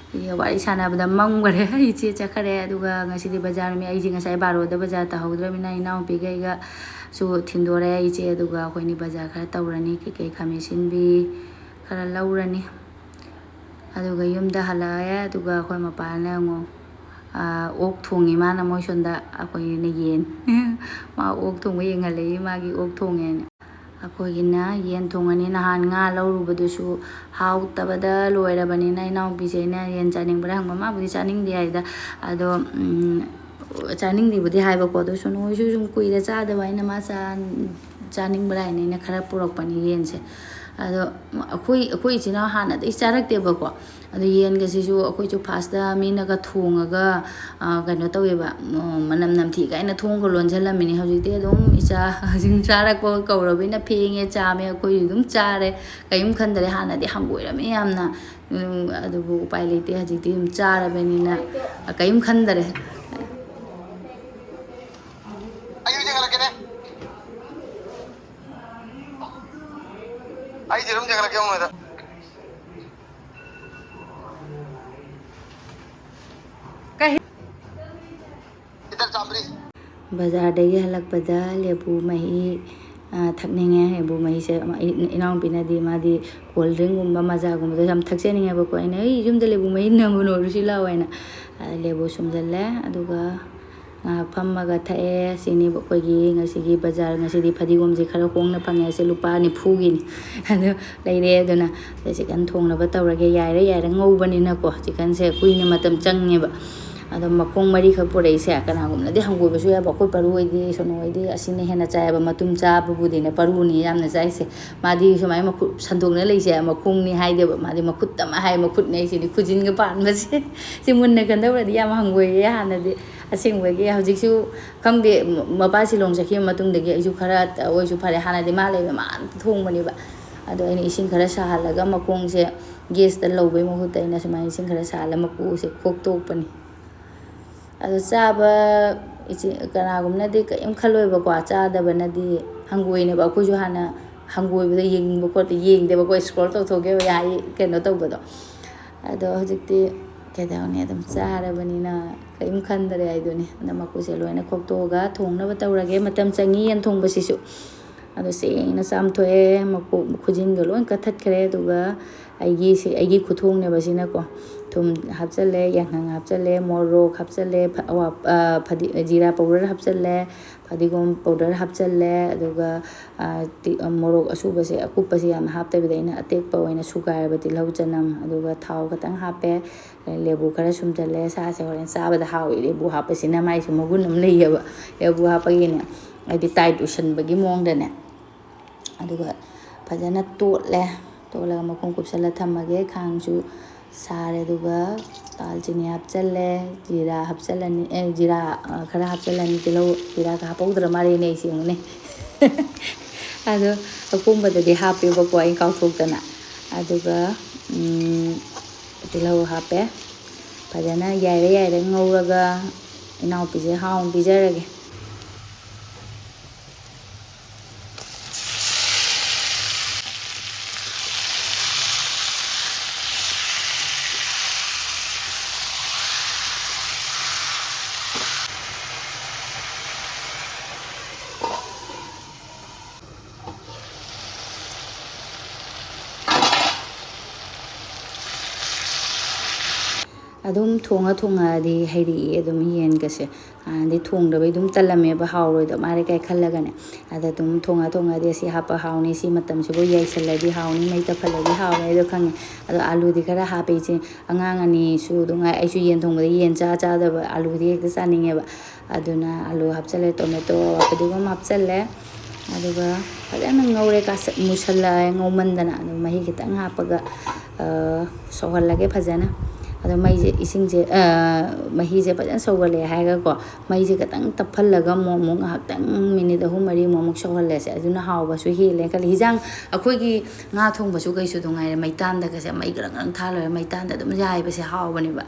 ꯋꯥꯔꯤ ꯁꯥꯟꯅꯕꯗ ꯃꯝꯈꯔꯦ꯫ ꯏꯆꯦ ꯆꯠꯈꯔꯦ꯫ ꯑꯗꯨꯒ ꯉꯁꯤꯗꯤ ꯕꯖꯥꯔ ꯅꯨꯃꯤꯠ, ꯑꯩꯁꯦ ꯉꯁꯥꯏ ꯕꯥꯔꯣꯗ ꯕꯖꯥꯔ ꯇꯥꯍꯧꯗ꯭ꯔꯕꯅꯤꯅ ꯏꯅꯥꯎꯄꯤꯒ ꯑꯩꯒꯁꯨ ꯊꯤꯟꯗꯣꯔꯦ ꯏꯆꯦ꯫ ꯑꯗꯨꯒ ꯑꯩꯈꯣꯏꯅꯤ ꯕꯖꯥꯔ ꯈꯔ ꯇꯧꯔꯅꯤ, ꯀꯩꯀꯩ ꯈꯥꯃꯦꯟ ꯑꯁꯤꯟꯕꯤ ꯈꯔ ꯂꯧꯔꯅꯤ꯫ ꯑꯗꯨꯒ ꯌꯨꯝꯗ ꯍꯜꯂꯛꯑꯦ꯫ ꯑꯗꯨꯒ ꯑꯩꯈꯣꯏ ꯃꯄꯥꯅ ꯑꯃꯨꯛ, ꯑꯥ, ꯑꯣꯛ ꯊꯣꯡꯉꯤ ꯃꯥꯅ, ꯃꯣꯏ ꯁꯣꯝꯗ꯫ ꯑꯩꯈꯣꯏꯅ ꯌꯦꯟ꯫ ꯃꯥ ꯑꯣꯛ ꯊꯣꯡꯕ ꯌꯦꯡꯍꯜꯂꯛꯏ, ꯃꯥꯒꯤ ꯑꯣꯛ ꯊꯣꯡꯉꯦꯅ꯫ ꯑꯩꯈꯣꯏꯒꯤꯅ ꯌꯦꯟ ꯊꯣꯡꯉꯅꯤ꯫ ꯅꯍꯥꯟ ꯉꯥ ꯂꯧꯔꯨꯕꯗꯨꯁꯨ ꯍꯥꯎꯇꯕꯗ ꯂꯣꯏꯔꯕꯅꯤꯅ ꯏꯅꯥꯎꯄꯤꯁꯦ ꯑꯩꯅ ꯌꯦꯟ ꯆꯥꯅꯤꯡꯕ꯭ꯔꯥ ꯍꯪꯕ, ꯃꯥꯕꯨꯗꯤ ꯆꯥꯅꯤꯡꯗꯦ ꯍꯥꯏꯗ꯫ ꯑꯗꯣ, ꯎꯝ, ꯆꯥꯅꯤꯡꯗꯦꯕꯨꯗꯤ ꯍꯥꯏꯕꯀꯣ, ꯑꯗꯣ ꯁꯣꯅꯨ ꯍꯣꯏꯁꯨ ꯁꯨꯝ ꯀꯨꯏꯔꯦ ꯆꯥꯗꯕ, ꯑꯩꯅ ꯃꯥ ꯆꯥ-, ꯆꯥꯅꯤꯡꯕ꯭ꯔꯥ ꯍꯥꯏꯅ ꯑꯩꯅ ꯈꯔ ꯄꯨꯔꯛꯄꯅꯤ ꯌꯦꯟꯁꯦ꯫ ꯑꯗꯣ ꯑꯩꯈꯣꯏ, ꯑꯩꯈꯣꯏ ꯏꯆꯤꯟ ꯏꯅꯥꯎ ꯍꯥꯟꯅꯗꯒꯤ ꯆꯥꯔꯛꯇꯦꯕꯀꯣ꯫ ꯑꯗꯣ ꯌꯦꯟꯒꯁꯤꯁꯨ ꯑꯩꯈꯣꯏꯁꯨ first ꯃꯤꯅꯒ ꯊꯣꯡꯉꯒ, ꯑ, ꯀꯩꯅꯣ ꯇꯧꯋꯦꯕ, ꯎꯝ, ꯃꯅꯝ ꯅꯝꯊꯤ ꯀꯥꯏꯅ ꯊꯣꯡꯒ ꯂꯣꯟꯁꯤꯜꯂꯝꯃꯤꯅꯤ꯫ ꯍꯧꯖꯤꯛꯇꯤ ꯑꯗꯨꯝ ꯏꯆꯥꯁꯤꯡ ꯆꯥꯔꯛꯄꯒ ꯀꯧꯔꯕꯅꯤꯅ ꯐꯦꯡꯉꯦ, ꯆꯥꯝꯃꯦ, ꯑꯩꯈꯣꯏꯁꯨ ꯑꯗꯨꯝ ꯆꯥꯔꯦ꯫ ꯀꯔꯤꯝ ꯈꯟꯗꯔꯦ꯫ ꯍꯥꯟꯅꯗꯤ ꯍꯪꯒꯣꯏꯔꯝꯃꯤ ꯌꯥꯝꯅ꯫ ꯎꯝ, ꯑꯗꯨꯕꯨ ꯎꯄꯥꯏ ꯂꯩꯇꯦ, ꯍꯧꯖꯤꯛꯇꯤ ꯑꯗꯨꯝ ꯆꯥꯔꯕꯅꯤꯅ ꯀꯔꯤꯝ ꯈꯟꯗꯔꯦ꯫ ꯑꯩ ꯖꯦꯔꯨꯝ ꯆꯦꯟꯈꯠꯂꯛꯀꯦ ꯍꯣꯡꯉꯣꯏꯗ꯫ ꯀꯩ? ꯂꯤꯇꯔ ꯆꯥꯝꯃꯔꯤ꯫ ꯕꯖꯥꯔꯗꯒꯤ ꯍꯜꯂꯛꯄꯗ ꯂꯦꯕꯨ ꯃꯍꯤ, ꯑ, ꯊꯛꯅꯤꯡꯉꯦ꯫ ꯂꯦꯕꯨ ꯃꯍꯤꯁꯦ ꯏ-, ꯏꯅꯥꯎꯄꯤꯅꯗꯤ ꯃꯥꯗꯤ cold drinkꯒꯨꯝꯕ ꯃꯖꯥꯒꯨꯝꯕꯗꯣ ꯌꯥꯝ ꯊꯛꯆꯅꯤꯡꯉꯦꯕꯀꯣ꯫ ꯑꯩꯅ, "ꯑꯩ ꯌꯨꯝꯗ ꯂꯦꯕꯨ ꯃꯍꯤ ꯅꯝꯃ ꯂꯣꯏꯔꯨꯁꯤ ꯂꯥꯛꯑꯣ" ꯍꯥꯏꯅ꯫ ꯑ, ꯂꯦꯕꯨ ꯁꯨꯝꯖꯜꯂꯦ, ꯑꯗꯨꯒ ꯉꯥꯏꯍꯥꯛ ꯐꯝꯃꯒ ꯊꯛꯑꯦ꯫ ꯁꯤꯅꯤ ꯑꯩꯈꯣꯏꯒꯤ ꯉꯁꯤꯒꯤ ꯕꯖꯥꯔ꯫ ꯉꯁꯤꯗꯤ ꯐꯗꯤꯒꯣꯝꯁꯦ ꯈꯔ ꯍꯣꯡꯅ ꯐꯪꯉꯦ꯫ ꯑꯁꯤ ꯂꯨꯄꯥ ꯅꯤꯐꯨꯒꯤꯅꯤ꯫ ꯑꯗꯨ ꯂꯩꯔꯦ꯫ ꯑꯗꯨꯅ chicken ꯊꯣꯡꯅꯕ ꯇꯧꯔꯒꯦ꯫ ꯌꯥꯏꯔ ꯌꯥꯏꯔ ꯉꯧꯕꯅꯤꯅꯀꯣ, chickenꯁꯦ ꯀꯨꯏꯅ ꯃꯇꯝ ꯆꯪꯉꯦꯕ꯫ ꯑꯗꯣ ꯃꯈꯣꯡ ꯃꯔꯤꯈꯛ ꯄꯨꯔꯛꯏꯁꯦ, ꯀꯅꯥꯒꯨꯝꯕꯅꯗꯤ ꯍꯪꯒꯣꯏꯕꯁꯨ ꯌꯥꯏꯕ꯫ ꯑꯩꯈꯣꯏ ꯄꯔꯨ ꯍꯣꯏꯗꯤ, ꯁꯣꯅꯨ ꯍꯣꯏꯗꯤ ꯑꯁꯤꯅ ꯍꯦꯟꯅ ꯆꯥꯏꯌꯦꯕ꯫ ꯃꯇꯨꯝ ꯆꯥꯕꯕꯨꯗꯤꯅꯦ, ꯄꯔꯨꯅꯤ ꯌꯥꯝꯅ ꯆꯥꯏꯁꯦ꯫ ꯃꯥꯗꯤ ꯁꯨꯃꯥꯏꯅ ꯃꯈꯨꯠ ꯁꯟꯗꯣꯛꯅ ꯂꯩꯁꯦ ꯃꯈꯣꯡꯅꯤ ꯍꯥꯏꯗꯦꯕ꯫ ꯃꯥꯗꯤ ꯃꯈꯨꯠꯇꯃꯛ ꯍꯥꯏ, ꯃꯈꯨꯠꯅꯦ꯫ ꯑꯩꯁꯤꯗꯤ ꯈꯨꯖꯤꯟꯒ ꯄꯥꯟꯕꯁꯦ꯫ ꯁꯤ ꯃꯨꯟꯅ ꯈꯟꯗꯧꯔꯗꯤ ꯌꯥꯝ ꯍꯪꯒꯣꯏꯌꯦ ꯍꯥꯟꯅꯗꯤ꯫ ꯑꯁꯦꯡꯕꯒꯤ ꯍꯧꯖꯤꯛꯁꯨ ꯈꯪꯗꯦ, ꯃ-, ꯃꯄꯥ ꯁꯤꯂꯣꯡ ꯆꯠꯈꯤꯕ ꯃꯇꯨꯡꯗꯒꯤ ꯑꯩꯁꯨ ꯈꯔ ꯑꯣꯏꯁꯨ ꯐꯔꯦ꯫ ꯍꯥꯟꯅꯗꯤ ꯃꯥ ꯂꯩꯕ ꯃꯥ ꯊꯣꯡꯕꯅꯦꯕ꯫ ꯑꯗꯣ ꯑꯩꯅ ꯏꯁꯤꯡ ꯈꯔ ꯁꯥꯍꯜꯂꯒ ꯃꯈꯣꯡꯁꯦ gas ꯇ ꯂꯧꯕꯩ ꯃꯍꯨꯠꯇ ꯑꯩꯅ ꯁꯨꯃꯥꯏꯅ ꯏꯁꯤꯡ ꯈꯔ ꯁꯥꯍꯜꯂ ꯃꯀꯨꯁꯦ ꯈꯣꯛꯇꯣꯛꯄꯅꯤ꯫ ꯑꯗꯣ ꯆꯥꯕ ꯏꯆꯦ-, ꯀꯅꯥꯒꯨꯝꯕꯅꯗꯤ ꯀꯔꯤꯝ ꯈꯜꯂꯣꯏꯕꯀꯣ, ꯆꯥꯗꯕꯅꯗꯤ ꯍꯪꯒꯣꯏꯅꯦꯕ꯫ ꯑꯩꯈꯣꯏꯁꯨ ꯍꯥꯟꯅ ꯍꯪꯒꯣꯏꯕꯗ ꯌꯦꯡꯕ ꯈꯣꯠꯄ ꯌꯦꯡꯗꯦꯕꯀꯣ, scroll ꯇꯧꯊꯣꯛꯀꯦꯕ ꯌꯥꯏ ꯀꯩꯅꯣ ꯇꯧꯕꯗꯣ꯫ ꯑꯗꯣ ꯍꯧꯖꯤꯛꯇꯤ ꯀꯩꯗꯧꯅꯤ, ꯑꯗꯨꯝ ꯆꯥꯔꯕꯅꯤꯅ ꯀꯔꯤꯝ ꯈꯟꯗꯔꯦ ꯍꯥꯏꯗꯨꯅꯤ꯫ ꯑꯗ ꯃꯀꯨꯁꯦ ꯂꯣꯏꯅ ꯈꯣꯛꯇꯣꯛꯑꯒ ꯊꯣꯡꯅꯕ ꯇꯧꯔꯒꯦ꯫ ꯃꯇꯝ ꯆꯪꯉꯤ ꯌꯦꯟ ꯊꯣꯡꯕꯁꯤꯁꯨ꯫ ꯑꯗꯣ ꯁꯦꯡꯅ ꯆꯥꯝꯊꯣꯛꯑꯦ, ꯃꯀꯣꯛ ꯈꯨꯖꯤꯟꯒ ꯂꯣꯏ ꯀꯛꯊꯠꯈ꯭ꯔꯦ꯫ ꯑꯗꯨꯒ ꯑꯩꯒꯤ ꯁꯤ, ꯑꯩꯒꯤ ꯈꯨꯊꯣꯡꯅꯦꯕ ꯁꯤꯅꯀꯣ꯫ ꯊꯨꯝ ꯍꯥꯞꯆꯜꯂꯦ, ꯌꯥꯏꯉꯪ ꯍꯥꯞꯆꯜꯂꯦ, ꯃꯣꯔꯣꯛ ꯍꯥꯞꯆꯜꯂꯦ, ꯐ-, ꯑꯋꯥ-, ꯑ, ꯐꯗꯤ-, ꯖꯤꯔꯥ powder ꯍꯥꯞꯆꯜꯂꯦ, ꯐꯗꯤꯒꯣꯝ powder ꯍꯥꯞꯆꯜꯂꯦ, ꯑꯗꯨꯒ, ꯑ, ꯇꯤ-, ꯑ, ꯃꯣꯔꯣꯛ ꯑꯁꯨꯕꯁꯦ, ꯑꯀꯨꯞꯄꯁꯦ ꯌꯥꯝꯅ ꯍꯥꯞꯇꯕꯤꯗ ꯑꯩꯅ ꯑꯇꯦꯛꯄ ꯑꯣꯏꯅ ꯁꯨꯒꯥꯏꯔꯕ ꯇꯤꯜꯍꯧ, ꯆꯅꯝ, ꯑꯗꯨꯒ ꯊꯥꯎ ꯈꯇꯪ ꯍꯥꯞꯄꯦ꯫ ꯂꯦꯕꯨ ꯈꯔ ꯁꯨꯝꯖꯜꯂꯦ꯫ ꯁꯥꯁꯦ ꯍꯣꯔꯦꯟ ꯆꯥꯕꯗ ꯍꯥꯎꯏ꯫ ꯂꯦꯕꯨ ꯍꯥꯞꯄꯁꯤꯅ ꯃꯥꯏꯁꯨ ꯃꯒꯨꯟ ꯑꯃ ꯂꯩꯌꯦꯕ꯫ ꯂꯦꯕꯨ ꯍꯥꯞꯄꯒꯤꯅꯦ, ꯍꯥꯏꯗꯤ tight ꯑꯣꯏꯁꯟꯕꯒꯤ ꯃꯑꯣꯡꯗꯅꯦ꯫ ꯑꯗꯨꯒ ꯐꯖꯅ ꯇꯣꯠꯂꯦ꯫ ꯇꯣꯠꯂꯒ ꯃꯈꯨꯝ ꯀꯨꯞꯁꯜꯂ ꯊꯝꯃꯒꯦ꯫ ꯈꯥꯡꯁꯨ ꯁꯥꯔꯦ꯫ ꯑꯗꯨꯒ ꯗꯥꯜꯆꯤꯅꯤ ꯍꯥꯞꯆꯜꯂꯦ, ꯖꯤꯔꯥ ꯍꯥꯞꯆꯜꯂꯅꯤ, ꯑꯦ, ꯖꯤꯔꯥ, ꯑ, ꯈꯔ ꯍꯥꯞꯆꯜꯂꯅꯤ꯫ ꯇꯤꯜꯍꯧ, ꯖꯤꯔꯥꯒ ꯍꯥꯞꯍꯧꯗ꯭ꯔ ꯃꯥꯜꯂꯦꯅꯦ ꯑꯩꯁꯦ, ꯌꯦꯡꯉꯨꯅꯦ꯫ ꯑꯗꯣ ꯑꯀꯣꯝꯕꯗꯗꯤ ꯍꯥꯞꯄꯦꯕꯀꯣ, ꯑꯩ ꯀꯥꯎꯊꯣꯛꯇꯅ꯫ ꯑꯗꯨꯒ, ꯎꯝ, ꯇꯤꯜꯍꯧ ꯍꯥꯞꯄꯦ꯫ ꯐꯖꯅ ꯌꯥꯏꯔ ꯌꯥꯏꯔ ꯉꯧꯔꯒ ꯏꯅꯥꯎꯄꯤꯁꯦ ꯍꯥꯎꯅ ꯄꯤꯖꯔꯒꯦ꯫ ꯑꯗꯨꯝ ꯊꯣꯡꯉ ꯊꯣꯡꯉꯛꯑꯗꯤ ꯍꯩꯔꯛꯏ ꯑꯗꯨꯝ ꯌꯦꯟꯒꯁꯦ꯫ ꯍꯥꯟꯅꯗꯤ ꯊꯣꯡꯗꯕꯩ ꯑꯗꯨꯝ ꯇꯜꯂꯝꯃꯦꯕ, ꯍꯥꯎꯔꯣꯏꯗꯧ ꯃꯥꯜꯂꯦ ꯀꯥꯏ ꯈꯜꯂꯒꯅꯦ꯫ ꯑꯗ ꯑꯗꯨꯝ ꯊꯣꯡꯉ ꯊꯣꯡꯉꯗꯤ ꯑꯁꯤ ꯍꯥꯞꯄ ꯍꯥꯎꯅꯤ, ꯁꯤ ꯃꯇꯝꯁꯤꯕꯨ ꯌꯥꯏꯁꯜꯂꯗꯤ ꯍꯥꯎꯅꯤ, ꯃꯩ ꯇꯞꯐꯜꯂꯗꯤ ꯍꯥꯎꯅꯤ ꯍꯥꯏꯗꯣ ꯈꯪꯉꯦ꯫ ꯑꯗꯣ ꯑꯥꯂꯨꯗꯤ ꯈꯔ ꯍꯥꯞꯄꯦ ꯏꯆꯦ꯫ ꯑꯉꯥꯡ ꯑꯅꯤꯁꯨ ꯑꯗꯨꯝ ꯉꯥꯏ, ꯑꯩꯁꯨ ꯌꯦꯟ ꯊꯣꯡꯕꯗ ꯌꯦꯟ ꯆꯥ ꯆꯥꯗꯕ ꯑꯥꯂꯨꯗꯤ ꯍꯦꯛꯇ ꯆꯥꯅꯤꯡꯉꯦꯕ꯫ ꯑꯗꯨꯅ ꯑꯥꯂꯨ ꯍꯥꯞꯆꯜꯂꯦ, ꯇꯣꯃꯦꯇꯣ, ꯐꯗꯤꯒꯣꯝ ꯍꯥꯞꯆꯜꯂꯦ꯫ ꯑꯗꯨꯒ ꯐꯖꯅ ꯉꯧꯔꯦ, ꯀꯥꯁꯛ ꯃꯨꯁꯜꯂꯛꯑꯦ ꯉꯧꯃꯟꯗꯅ꯫ ꯑꯗꯨ ꯃꯍꯤ ꯈꯤꯇꯪ ꯍꯥꯞꯄꯒ, ꯑ, ꯁꯧꯍꯜꯂꯒꯦ ꯐꯖꯅ꯫ ꯑꯗꯣ ꯃꯩꯁꯦ, ꯏꯁꯤꯡꯁꯦ, ꯑ, ꯃꯍꯤꯁꯦ ꯐꯖꯅ ꯁꯧꯒꯠꯂꯛꯑꯦ ꯍꯥꯏꯔꯒꯀꯣ, ꯃꯩꯁꯦ ꯈꯤꯇꯪ ꯇꯞꯍꯜꯂꯒ ꯑꯃꯨꯛ, ꯑꯃꯨꯛ ꯉꯥꯏꯍꯥꯛꯇꯪ ꯃꯤꯅꯤꯠ ꯑꯍꯨꯝ ꯃꯔꯤꯃꯨꯛ ꯑꯃꯨꯛ ꯁꯧꯍꯜꯂꯁꯦ꯫ ꯑꯗꯨꯅ ꯍꯥꯎꯕꯁꯨ ꯍꯦꯜꯂꯦ ꯈꯜꯂꯤ꯫ ꯍꯤꯟꯖꯥꯡ ꯑꯩꯈꯣꯏꯒꯤ ꯉꯥ ꯊꯣꯡꯕꯁꯨ ꯀꯩꯁꯨ ꯑꯗꯨꯝ ꯉꯥꯏꯔꯦ, ꯃꯩꯇꯥꯟꯗꯒꯁꯦ ꯃꯩ ꯒ꯭ꯔꯪ ꯒ꯭ꯔꯪ ꯊꯥ ꯂꯣꯏꯔꯦ, ꯃꯩꯇꯥꯟꯗ ꯑꯗꯨꯝ ꯌꯥꯏꯕꯁꯦ ꯍꯥꯎꯕꯅꯦꯕ꯫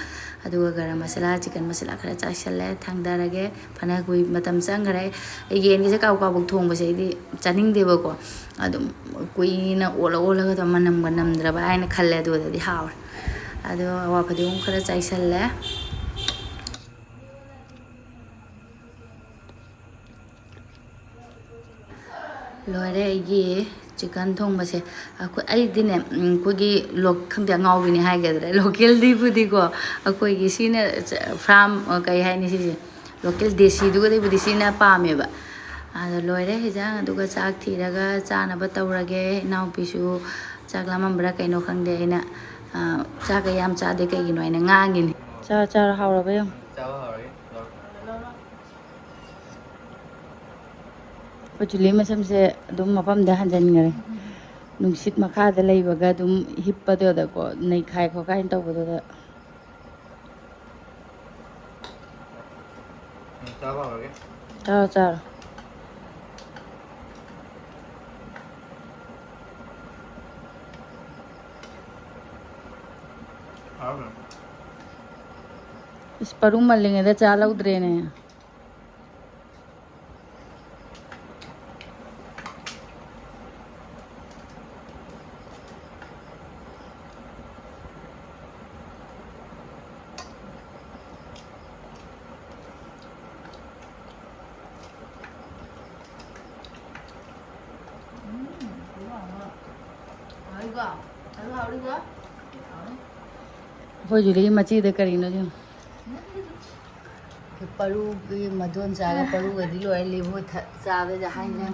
ꯑꯗꯨꯒ ꯒꯔꯝ ꯃꯁꯥꯂꯥ, ꯆꯤꯀꯟ ꯃꯁꯥꯂꯥ ꯈꯔ ꯆꯥꯏꯁꯜꯂꯦ, ꯊꯥꯡꯗꯔꯒꯦ꯫ ꯐꯅ ꯀꯨꯏ ꯃꯇꯝ ꯆꯪꯈ꯭ꯔꯦ꯫ ꯑꯩ ꯌꯦꯟꯒꯁꯦ ꯀꯥꯕꯛ ꯀꯥꯕꯛ ꯊꯣꯡꯕꯁꯦ ꯑꯩꯗꯤ ꯆꯥꯅꯤꯡꯗꯦꯕꯀꯣ꯫ ꯑꯗꯨꯝ ꯀꯨꯏꯅ ꯑꯣꯠꯂ ꯑꯣꯠꯂꯒ ꯑꯗꯨꯝ ꯃꯅꯝꯒ ꯅꯝꯗ꯭ꯔꯕ ꯍꯥꯏꯅ ꯈꯜꯂꯦ꯫ ꯑꯗꯨꯗꯗꯤ ꯍꯥꯎꯔꯦ꯫ ꯑꯗꯣ ꯑꯋꯥ ꯐꯗꯤꯒꯣꯝ ꯈꯔ ꯆꯥꯏꯁꯜꯂꯦ꯫ ꯂꯣꯏꯔꯦ ꯑꯩꯒꯤ ꯆꯤꯀꯟ ꯊꯣꯡꯕꯁꯦ꯫ ꯑꯩꯈꯣꯏ, ꯑꯩꯗꯤꯅꯦ, ꯎꯝ, ꯑꯩꯈꯣꯏꯒꯤ ꯂꯣꯛ-, ꯈꯪꯗꯦ, ꯑꯉꯥꯎꯕꯤꯅꯦ ꯍꯥꯏꯒꯗ꯭ꯔꯥ, ꯂꯣꯀꯦꯜꯗꯤꯕꯨꯗꯤꯀꯣ, ꯑꯩꯈꯣꯏꯒꯤ ꯁꯤꯅ ꯆ-, ꯐꯥꯔꯝ, ꯑ, ꯀꯩ ꯍꯥꯏꯅꯤ ꯁꯤꯁꯦ, ꯂꯣꯀꯦꯜ ꯗꯦꯁꯤꯗꯨꯒꯗꯤꯕꯨꯗꯤ ꯁꯤꯅ ꯄꯥꯝꯃꯦꯕ꯫ ꯑꯗꯣ ꯂꯣꯏꯔꯦ ꯍꯤꯟꯖꯥꯡ, ꯑꯗꯨꯒ ꯆꯥꯛ ꯊꯤꯔꯒ ꯆꯥꯅꯕ ꯇꯧꯔꯒꯦ꯫ ꯏꯅꯥꯎꯄꯤꯁꯨ ꯆꯥꯛ ꯂꯥꯝꯃꯝꯕ꯭ꯔꯥ ꯀꯩꯅꯣ ꯈꯪꯗꯦ, ꯑꯩꯅ, ꯑ, "ꯆꯥꯛꯀ ꯌꯥꯝ ꯆꯥꯗꯦ ꯀꯩꯒꯤꯅꯣ?" ꯍꯥꯏꯅ ꯉꯥꯡꯉꯤꯅꯤ꯫ ꯆꯥꯔꯣ, ꯆꯥꯔꯣ, ꯍꯥꯎꯔꯕ ꯌꯦꯡꯉꯣ꯫ ꯆꯥꯕ ꯍꯥꯎꯔꯒꯦ꯫ ꯑꯩꯈꯣꯏ ꯆꯨꯂꯤ ꯃꯁꯝꯁꯦ ꯑꯗꯨꯝ ꯃꯐꯝꯗ ꯍꯟꯖꯤꯟꯈ꯭ꯔꯦ꯫ ꯅꯨꯡꯁꯤꯠ ꯃꯈꯥꯗ ꯂꯩꯕꯒ ꯑꯗꯨꯝ ꯍꯤꯞꯄꯗꯨꯗꯀꯣ, ꯅꯩꯈꯥꯏ ꯈꯣꯠꯀꯥꯏꯅ ꯇꯧꯕꯗꯨꯗ꯫ ꯎꯝ, ꯆꯥꯕ ꯍꯧꯔꯒꯦ꯫ ꯆꯥꯔꯣ, ꯆꯥꯔꯣ꯫ ꯍꯥꯎꯔꯝꯒꯅꯤ꯫ ꯏꯁ, ꯄꯔꯨꯝ ꯃꯜꯂꯤꯉꯩꯗ ꯆꯥ ꯂꯧꯗ꯭ꯔꯦꯅꯦ꯫ ꯎꯝ, ꯍꯥꯎꯏꯀꯣ? ꯑꯗꯨ ꯍꯥꯎꯔꯤꯀꯣ? ꯍꯥꯎꯔꯤ꯫ ꯑꯩꯈꯣꯏ ꯖꯨꯂꯤꯒꯤ ꯃꯆꯤꯗ ꯀꯔꯤꯅꯣ ꯁꯤꯕꯣ? ꯄꯔꯨꯒꯤ ꯃꯗꯣꯟ ꯆꯥꯒ ꯄꯔꯨꯒꯗꯤ ꯂꯣꯏꯔꯦ, ꯂꯦꯕꯨ ꯊ-, ꯆꯥꯕꯗ ꯍꯥꯏꯅ꯫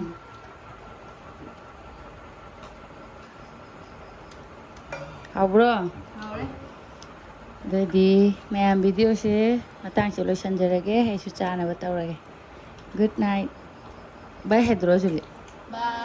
ꯍꯥꯎꯕ꯭ꯔꯣ? ꯍꯥꯎꯔꯦ꯫ ꯑꯗꯨꯑꯣꯏꯗꯤ ꯃꯌꯥꯝ ꯚꯤꯗꯤꯑꯣꯁꯦ ꯃꯇꯥꯡꯁꯦ ꯂꯣꯏꯁꯤꯟꯖꯔꯒꯦ, ꯑꯩꯁꯨ ꯆꯥꯅꯕ ꯇꯧꯔꯒꯦ꯫ Good night꯫ ꯕꯥꯏ ꯍꯥꯏꯗ꯭ꯔꯣ ꯖꯨꯂꯤ? ꯕꯥꯏ꯫